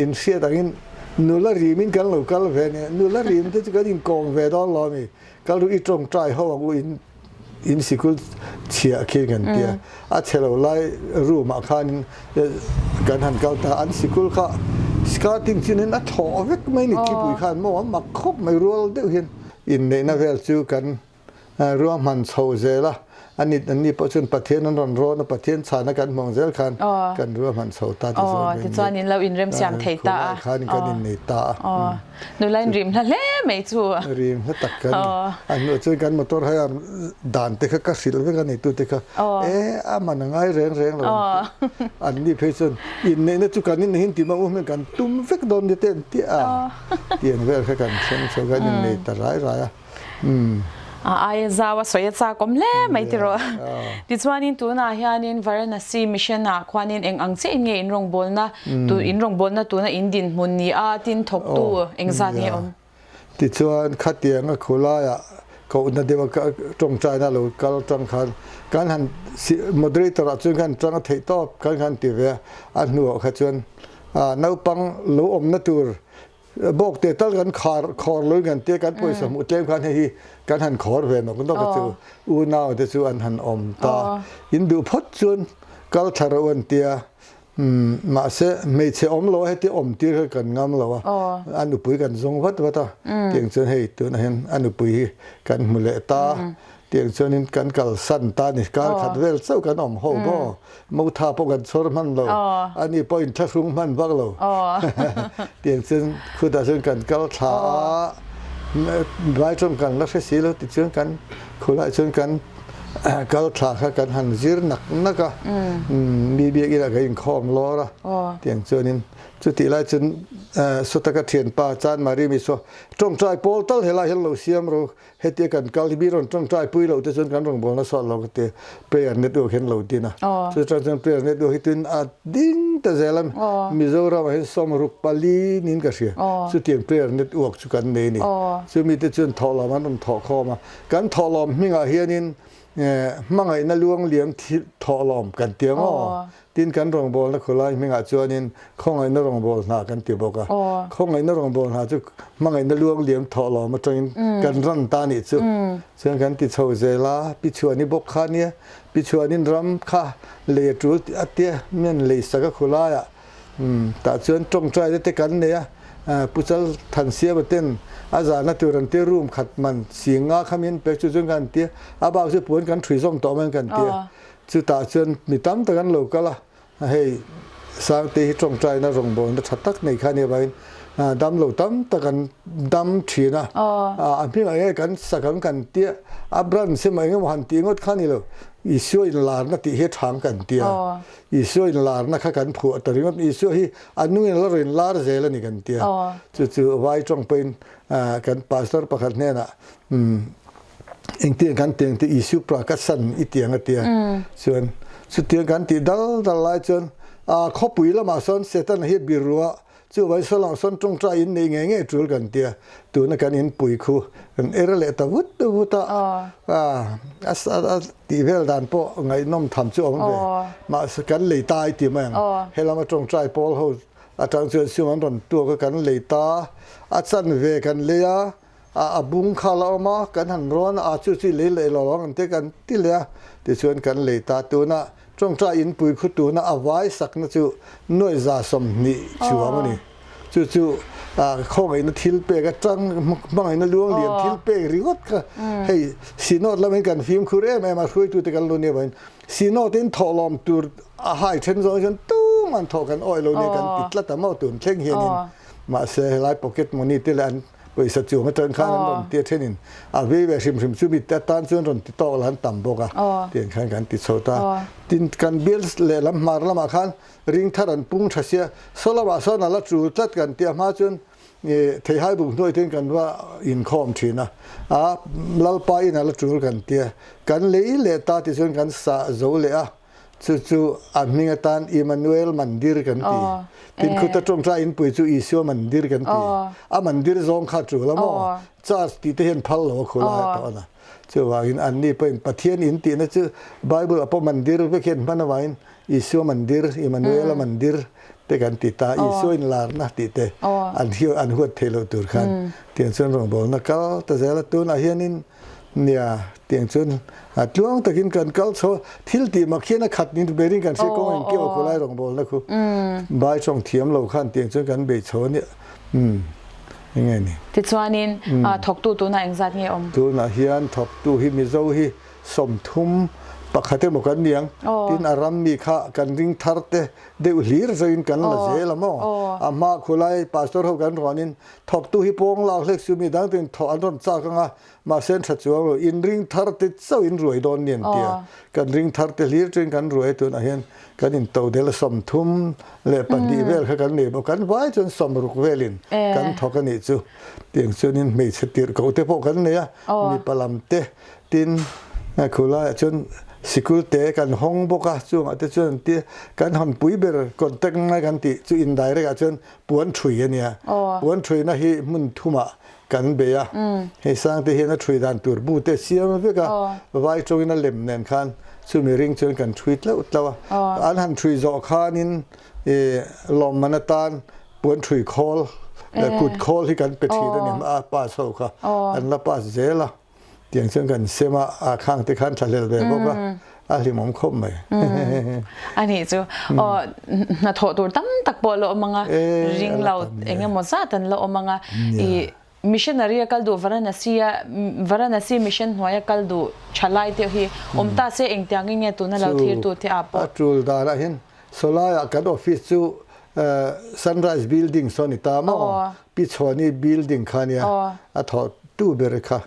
inhriat angin nula rimin kan lo kal ve a nia, nula rim te chu kan inkawm ve dawn lo a mi, kal ru i tawngtai ho ang u in. In sikul chhia khian kan tia, a chhe lo lai room ah khanin kan han kal ta, an sikul kha skirting chunin a thlawh vek mai ni thipui khan maw a mak khawp mai rual deuh hian inneihna vel chu kan ruahman chho zel a, a ni an ni pawh chuan Pathian an rawn rawn a, Pathian chhana kan hmang zel khan kan ruahman chho ta tichuan in lo inremsiam thei ta a, khan kan innei ta a. Nula in rim hla hle mai chu. Rim hla tak kan ni. A hnuah chuan kan motor hei a dan te kha ka hrilh vek a nei tu te kha e a man a ngai reng reng lo an ti. An ni phei chuan inneihna chu kan inneih in ti mang u hmel kan tum vek dawn ni te an ti a. Tiang vel kha kan thleng chho kan innei ta rai rai a. A aia zau a sawi a chak awm hle mai tiraw. Tichuanin tunah hianin Varanasi Mission ah khuanin eng ang chiah in nge in rawngbawlna tu in rawngbawlna tuna in dinhmun ni a tin thawktu eng zat nge awm? Tichuan khatianga khulaiah kohna deuh a tawngtaina lo kal tang khan kan han moderator ah chuan kan tang a theih tawp kan han ti ve a, a hnuah kha chuan naupang lo awmna tur Bawk te tal kan khar khawr lo in kan tia kan pawisa hmuh tlem khan hei hi kan han khawr ve nawk nawk a chu unau te chu an han awm ta. In duh phawt chuan kal thla rawh u an tia mahse hmeichhe awm lo a heti awm tir kha kan ngam lo a a nupui kan zawng vat vat a tiang chuan hei tunah hian a nupui hi kan hmu leh ta Tiang chuanin kan kalsan ta ni, kar khat vel chauh kan awm ho maw? Motha pawh kan chhawr hman lo, ani pawh inthlahrung hman vak lo. Tiang chuan khutah chuan kan kal thla a, vai tawng kan la hre si lo tichuan kan khulaiah chuan kan kal thla kha kan han zir nak nak a, mi biakinah kan inkhawm lawr a, tiang chuanin chutih lai chuan sawta ka thianpa Chanmari mi saw tawngtai pawl tal helai hian lo siam rawh Hetia kan kal hi mi rawn tawngtai pui loh te chuan kan rawngbâwl nasa lo ka ti. Prayer network hian lo din a. Chu chang chuan prayer network hi tuin a ding ta zel a. Mizoramah hian 64 niin ka hria. Chutiang prayer network chu kan nei a ni. Chumi te chuan thawhlawm an rawn thawh khawm a. Kan thawhlawm hmingah hianin hmangaihna luangliam thawhlawm kan ti ang aw. Tin, kan rawngbawlna khawlai hmingah chuanin khawngaihna rawngbâwl hna kan ti bawk a. Khawngaihna rawngbâwl hna chu hmangaihna luang liam thawh lawm atangin kan ran ta nih chu. Chuan kan ti chho zel a, Pi Chhuani bawk kha nia, Pi Chhuanin ram kha lei a tul a tia, mian lei sak a khawlaiah tah chuan tawngtaina te kan nei a, Pu Chal Thansiama ten a zahna tur an tia room khat man singa kha min pek chu chuan kan tia, a bak chu puan kan ṭhui zawm tawh mai kan tia. Chutah chuan mi tam tak an lo kal a, hei Sangte hi tawngtaina rawngbawlna tha tak nei kha a nih avangin damlo tam tak an dam thin a, a hmingah nge kan sak ang kan tia, a branch emaw engemaw han tih ngawt kha a ni lo, Isua inlarna tih hi a thang kan tia, Isua inlarna kha kan phuah ta ringawt, Isua hi a nungin a la rawn inlar zel a ni kan tia, chu chu vai tawng pawhin kan pastor pakhat hnenah Engtiang kan tiang te Isu pra ka san i tiang a tia. Chuan chutiang kan tih dal dal lai chuan a khawpui lamah sawn Satan hi birua. Chuvai saw lang sawn tawngtai in nei ngei ngei tul kan tia, tuna kan inpui khu kan er leh ta vut vut a, a tih vel dan pawh ngaihnawm tham chu a awm ve. Mahse kan lei ta i ti mai ang, helama tawngtai pawl ho atang chuan sum an rawn tuak a kan lei ta, a chanve kan lei a, a bung kha la awm a, kan han rawn a, chu chu i lei leh lo ang ang te kan ti leh a, tichuan kan lei ta. Tuna tawngtai inpui khu tuna a vai sakna chu nuaih 120 chuang a ni. Chu chu khawngaihna thil pek atang hmangaihna luang lian thil pek ringawt kha hei Synod lamin kan fimkhur em em a, hruaitute kan lo nia vangin Synod in thawhlawm tur a hai then zawng hian tumah an thawh kan awih lo nia kan ti tlat a maw tun thleng hianin mahse helai pocket money te leh an Pawisa chuang atang khan an rawn tia thenin a vei ve hrim hrim chu mite atan chuan rawn ti tawk la an tam bawk a tiang khan kan ti chho ta. Tin kan bial lehlam hmar lamah khan ring thar an pung tha sia saw lamah sawn a la tul tlat kan tia hma chuan theihai buk hnuai ten kan va inkhawm thin a a Lalpa in a la tul kan tia kan lei leh ta tichuan kan sah zo leh a. Chu chu a hming atan Immanuel Mandir kan ti. Tin khuta tawngtai inpui chu Isua Mandir kan ti. A mandir zawng kha tul a maw? Church tih te hian phal lo a khul a tawh a na. Chuvangin anni pawhin Pathian in tihna chu Bible ah pawh mandir vek hian hman avangin Isua Mandir, Immanuela Mandir te kan ti ta. Isua inlarna tih te an an huat theih loh tur khan tiang chuan rawngbawlna kal ta zel a. Tunah hianin Nia, tiang chuan a tluang takin kan kal chho a, thil tih mak hian a khat ni berin kan hria kawng engkim a khawlai rawngbawlna khu bai tawng thiam lo khan tiang chuan kan bei chho a nia, umm enge ni. Tichuanin thawktu tunah engzat nge awm? Tunah hian thawktu hi Mizo hi 30 pakhat emaw kan ni ang, tin a ram mi kha kan ring thar te deuh hlir zawin kan la zel a maw? A hma khawlai pastor ho kan rawn in thawktu hi pawng lak hlek chu mi dang ten thawh an rawn chak ang a, Mahse an tha chuang lo, in ring thar te chauh in ruai dawn ni an ti a, kan ring thar te hlir chuan kan ruai tunah hian kan in to del 32 vel kha kan nei bawk, kan vai chuan 60 velin kan thawk a nih chu. Tiang chuanin hmeichhe tirh ko te pawh kan nei a, mipa lam te tin khulaiah chuan sikul te kan hawng bawk a, chungah te chuan an ti kan hawnpui ber contact ngai kan tih chu indirect ah chuan puan thui a nia, puan thuina hi hmun thumah kan bei a, hei Sangte hian a ṭhui dan tur bu te siam vek a, vai ṭawngin a lem nen khan chumi ring chuan kan ṭhui tlauh tlauh a, an han ṭhui zawh khanin lawmman atan puan ṭhui khawl leh kut khawl hi kan pe ṭhin a ni, a pass ho kha an la pass zel a. Tiang chuan kan sem a, a khang te khan thlahlel ve bawk a, a hlimawm khawp mai. A nih chu, aw hnathawh tur tam tak pawh la awm ang a, ring lo eng emaw zat an la awm ang a, i missionary a kal duh Varanasi a, Varanasi mission hnuai a kal duh thalai te hi awm ta se engtiang in nge tuna lo thir tu te ah pawh. A tul danah hian sawlaiah kan office chu Sunrise building saw ni ta maw? Pi Chhuani building kha nia a thawh tu ber kha.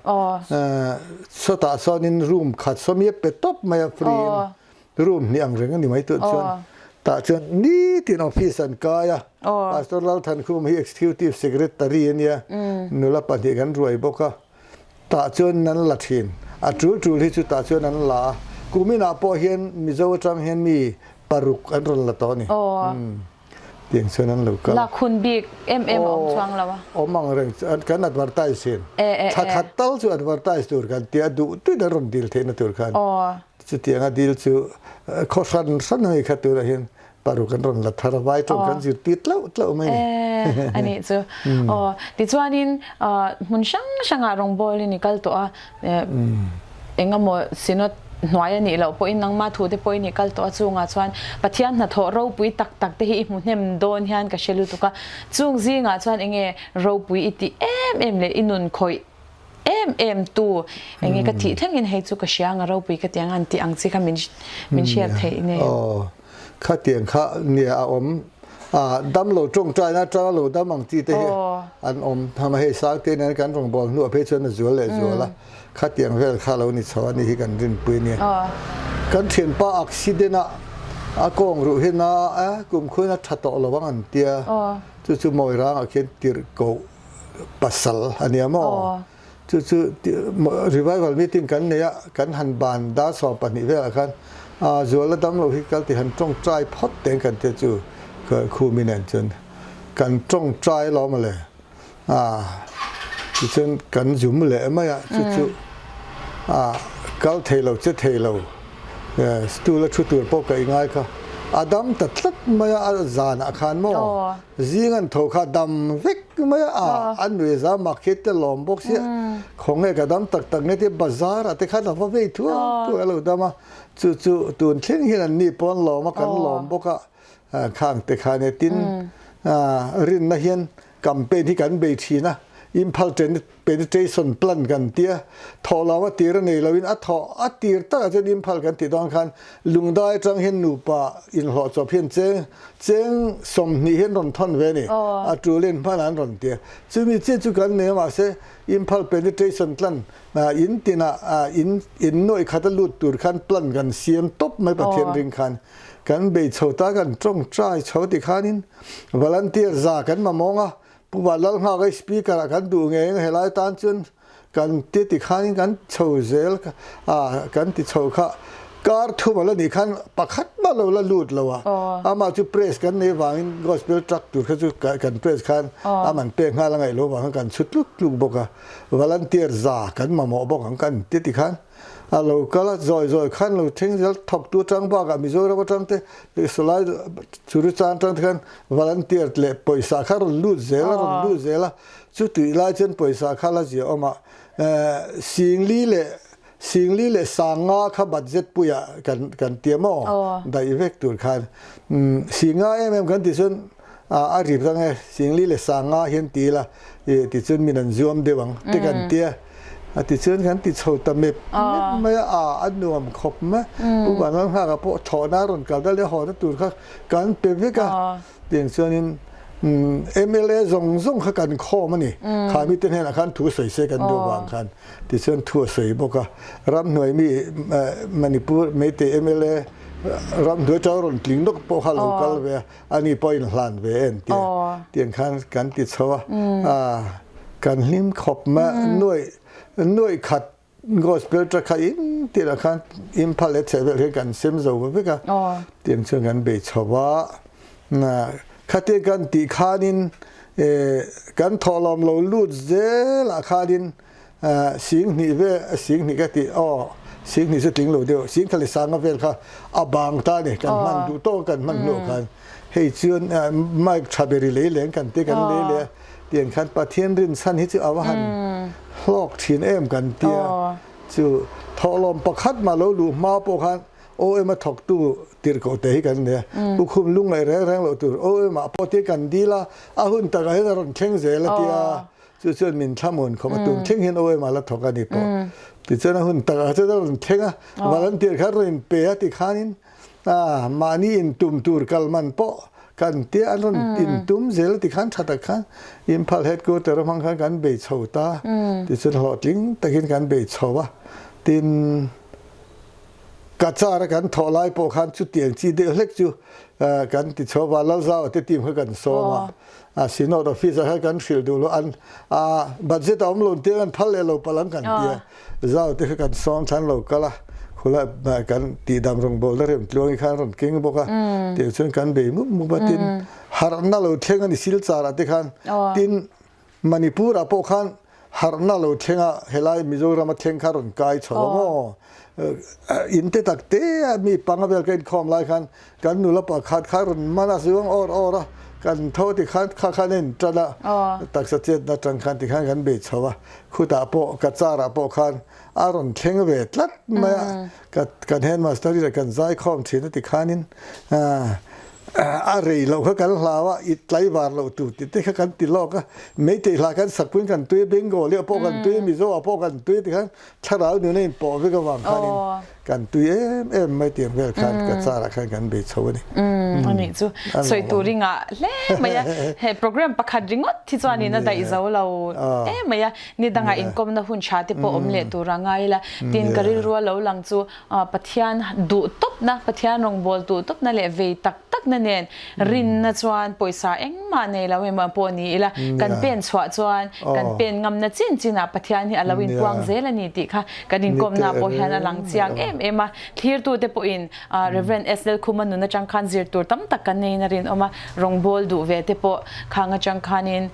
Sawtah sawnin room khat sawmia pe tawp mai a free in room hnih ang reng a ni mai tun chuan tah chuan nitin office an kai a. Pastor Lalthankhum hi executive secretary a nia nula pahnih kan ruai bawk a. Tah chuan an la thin. A tul tul hi chu tah chuan an la a. Kuminah pawh hian Mizo atang hian mi paruk an rawn la tawh a ni. Tiang chuan an lo kal. Lak hun bik em em a awm chuang lo a. Awm ang reng kan advertise thin. Thla khat tal chu advertise tur kan tia duh tuin an rawn dil theihna tur khan. Chutianga dil chu khaw hran hran a ni kha tunah hian paruk an rawn la thar a, vai tawng kan zirtir tlauh tlauh mai ni. A nih chu. Aw, tichuanin hmun hrang hrangah rawngbawlin i kal tawh a, engemaw synod hnuai a nih loh pawhin nangmah thu te pawhin i kal tawh a, chungah chuan Pathian hnathawh ropui tak tak te hi i hmu hnem dawn hian ka hre lutuk a, chung zingah chuan enge ropui i tih em em leh i nun khawih em em tu enge ka thih thlengin hei chu ka hria ang a ropui ka ti ang an tih ang chi kha min min hriat theih nei. Aw khatiang kha nia a awm a dam lo tawngtaina atanga lo dam ang chi te hi an awm hama hei Sangte nen kan rawngbâwl hnuah phei chuan a zual leh zual a khatiang vel kha lo ni chho a ni hi kan rinpui nia. Kan thianpa accident a a kawng ruh hi na a kumkhuin a tha tawh lo ang an tia chu chu Mawirangah khian tirh koh pasal a nia maw? Chu chu revival meeting kan nei a, kan han ban dar 12 velah khan a zuala dam lo hi kal ti han tawngtai phawt teng kan tia chu Khumi nen chuan. Kan tawngtai alawm mawle. A tichuan kan zum leh mai a, chu chu a kal thei lo che thei lo stool a thu tur pawh ka ingai kha a dam ta tlat mai a, a zanah khan maw zing an tho kha dam vek mai a, a nui za mak hi te lawm bawk sia, khawnge ka dam tak tak nge tia bazar ah te khan a va vei thuai thuai a lo dam a, chu chu tun thleng hian an ni pawn lawm a kan lawm bawk a. Khang te khan e tin rinna hian campaign hi kan bei thin a, Imphal penetration plan kan tia thawh lo a tir a nei loin a thawh a tir takah chuan Imphal kan tih dawn khan Lungdai atang hian nupa inhlawh chawp hian cheng cheng 20 hian rawn thawn ve a ni, a tulin hman an rawn tia. Chumi chiah chu kan nei a mahse Imphal penetration plan in tinah in in nuaih khat a lut tur khan plan kan siam tawp mai Pathian ring khan. Kan bei chho ta kan tawngtai chho ti khanin volunteer za kan mamawng a, Pu Vanlalnghaka i speaker ah kan duh ngei ang helai tan chuan kan ti ti khanin kan chho zel a kan ti chho kha kar thum a la nih khan pakhat mah lo la lut lo a, amah chu press kan nei vangin gospel truck tur kha chu kan press khan a man pek nghal a ngaih lo vang khan kan chhu tluk tluk bawk a, volunteer za kan mamawh bawk ang kan ti ti khan. A lo kal a, zawi zawi khan lo thleng zel thawktu atang bakah Mizoram atang te sawlai Churichang atang te khan volunteer leh pawisa kha rawn lut zel a, rawn lut zel a, chutih lai chuan pawisa kha la zia awm a, Singli leh Singli leh Sanga kha budget puiah kan kan ti a maw daih vek tur khan Singa em em kan tih chuan a rip ang e, Singli leh Sanga hian ti ila tichuan min an zuam deuh ang te kan ti a. A ti chuan kan ti chho ta mep mep mai a, a a nuam khawp mai. Pu Vanlalnghaka pawh thawhna a rawn kal ta leh hawna tur kha kan pe vek a. Tiang chuanin mla zawng zawng kha kan khawm a ni. Kha mite hnenah khan thu sawi se kan duh vang khan tichuan thu a sawi bawk a. Ramhnuai mi Manipur Meitei mla ramhnuai atanga rawn tling nawk pawh kha a lo kal ve a. Ani pawh inhlan ve en tia tiang khan kan ti chho a, kan hlim khawp mai a, nuaih nuaih khat gospel truck kha in tirah khan Imphal leh chhehvel hian kan sem zo ve vek a, tiang chuan kan bei chho a, khatia kan tih khanin kan thawhlawm lo lut zelah khanin Singhnih ve Singhnih ka tih aw Singhnih chu tling lo deuh Singkha leh Sanga vel kha a bang ta a ni kan hman duh tawk kan hman hnuah khan hei chuan mic tha ber i lei leng kan ti kan lei leh a tiang khan Pathian rinchhan hi chu a va han hlawk thin em kan tia chu thawhlawm pakhat mah lo luh hma pawh khan OM a thawktu tirhkoh te hi kan nei a Pukhum lungngaih reng reng loh tur OM ah pawh tir kan dil a a hun takah hian a rawn thleng zel a tia. Chu chuan min thlamuan khawp a, tun thleng hian OM ah la thawk a ni pawh. Tichuan a hun takah chuan a rawn thleng a, volunteer kha rawn in pe a tikhanin mahni intum tur kal man pawh kan tia an rawn intum zel a tikhan tha tak khan Imphal headquarter a hmang khan kan bei chho ta. Tichuan hlawhtling takin kan bei chho a, tin Cachar a kan thawh lai pawh khan chutiang chi deuh hlek chu kan ti chho va, Lalzau te team kha kan sawm a. A Synod office ah khan kan hrilh duh lo an a budget a awm lo tir an phal leh lo palh ang kan ti a zau te kha kan sawm thlan lo kal a khula kan tihdam rawngbawlna rem tluang hi khan rawn keng bawk a tih chuan kan bei mup mup a tin harhna lo thleng a ni silchar ah te khan tin Manipur ah pawh khan harhna lo thleng a helai Mizoram a thleng kha rawn kai chho a maw in te tak te a mi panga vel ka inkhawm lai khan Kan nula pakhat kha rawn man a zuang awr awr a, kan tho ti khan kha khan a in tan a, taksa chetna atang khan ti khan kan bei chho a, khutah pawh ka car ah pawh khan a rawn thleng ve tlat mai a, ka kan headmaster in kan zai khawm thin a ti khanin a rei loh kha kan hlau a, i tlaivar loh tur tih te kha kan ti lawk a, meitei hla kan sak puiin kan tui a, Bengali ah pawh kan tui a, Mizo ah pawh kan tui a ti khan thlarau nuna in pawh vek avang khanin Kan tui em em mai tiang vel khan ka car ah khan kan bei chho a ni. A nih chu sawi tur i ngah hle mai a, he program pakhat ringawt hi chuanin a daih zo lo em mai a, ni dangah inkawmna hun tha te pawh awm leh tur a ngai ila, tin ka rilru a lo lang chu Pathian duh tawpna, Pathian rawngbawltu tawpna leh vei tak takna. na nen rinna chuan pawisa engmah nei lo emaw pawh ni ila kan pen chhuah chuan kan pen ngamna chin chinah Pathian hi a lo inpuang zel a ni tih kha kan inkawmna pawh hian a lang chiang em em a. Thlirtute pawhin Rev. S. Lalkhuma nun atang khan zir tur tam tak kan neiin a rinawm a, rawngbawl duh ve te pawh khang atang khanin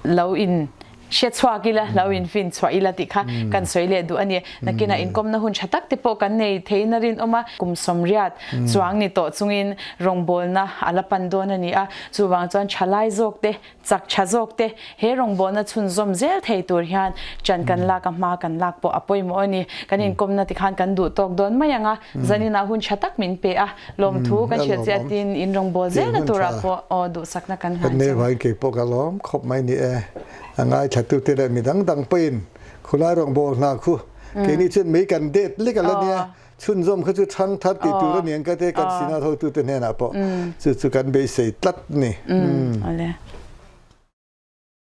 lo in hre chhuak ila, lo in fin chhuah ila tih kha kan sawi leh duh a ni. Nakinah inkawmna hun tha tak te pawh kan nei theiin a rinawm a, kum sawmriat chuang ni tawh chungin rawngbawlna a la pan dawn a ni a, chuvang chuan thalai zawk te Chak tha zawk te he rawngbawlna chhunzawm zel thei tur hian ṭan kan lak a hma kan lak pawh a pawimawh a ni. Kan inkawmna tikhan kan duh tawk dawn mai ang a, zaninah hun tha tak min pe a, lawmthu kan hrilh che a tin in rawngbâwl zelna turah pawh aw duhsakna kan hlan Kan nei vangin kei pawh ka lawm khawp mai ni e. A ngaithlatute leh mi dang dang pawhin khulai rawngbâwl hna khu keini chuan mei kan det lek a la nia. Chhunzawm kha chu chhang thar tih tur a ni ang ka te kan Synod hotute hnenah pawh chu chu kan beisei tlat ni. Awle.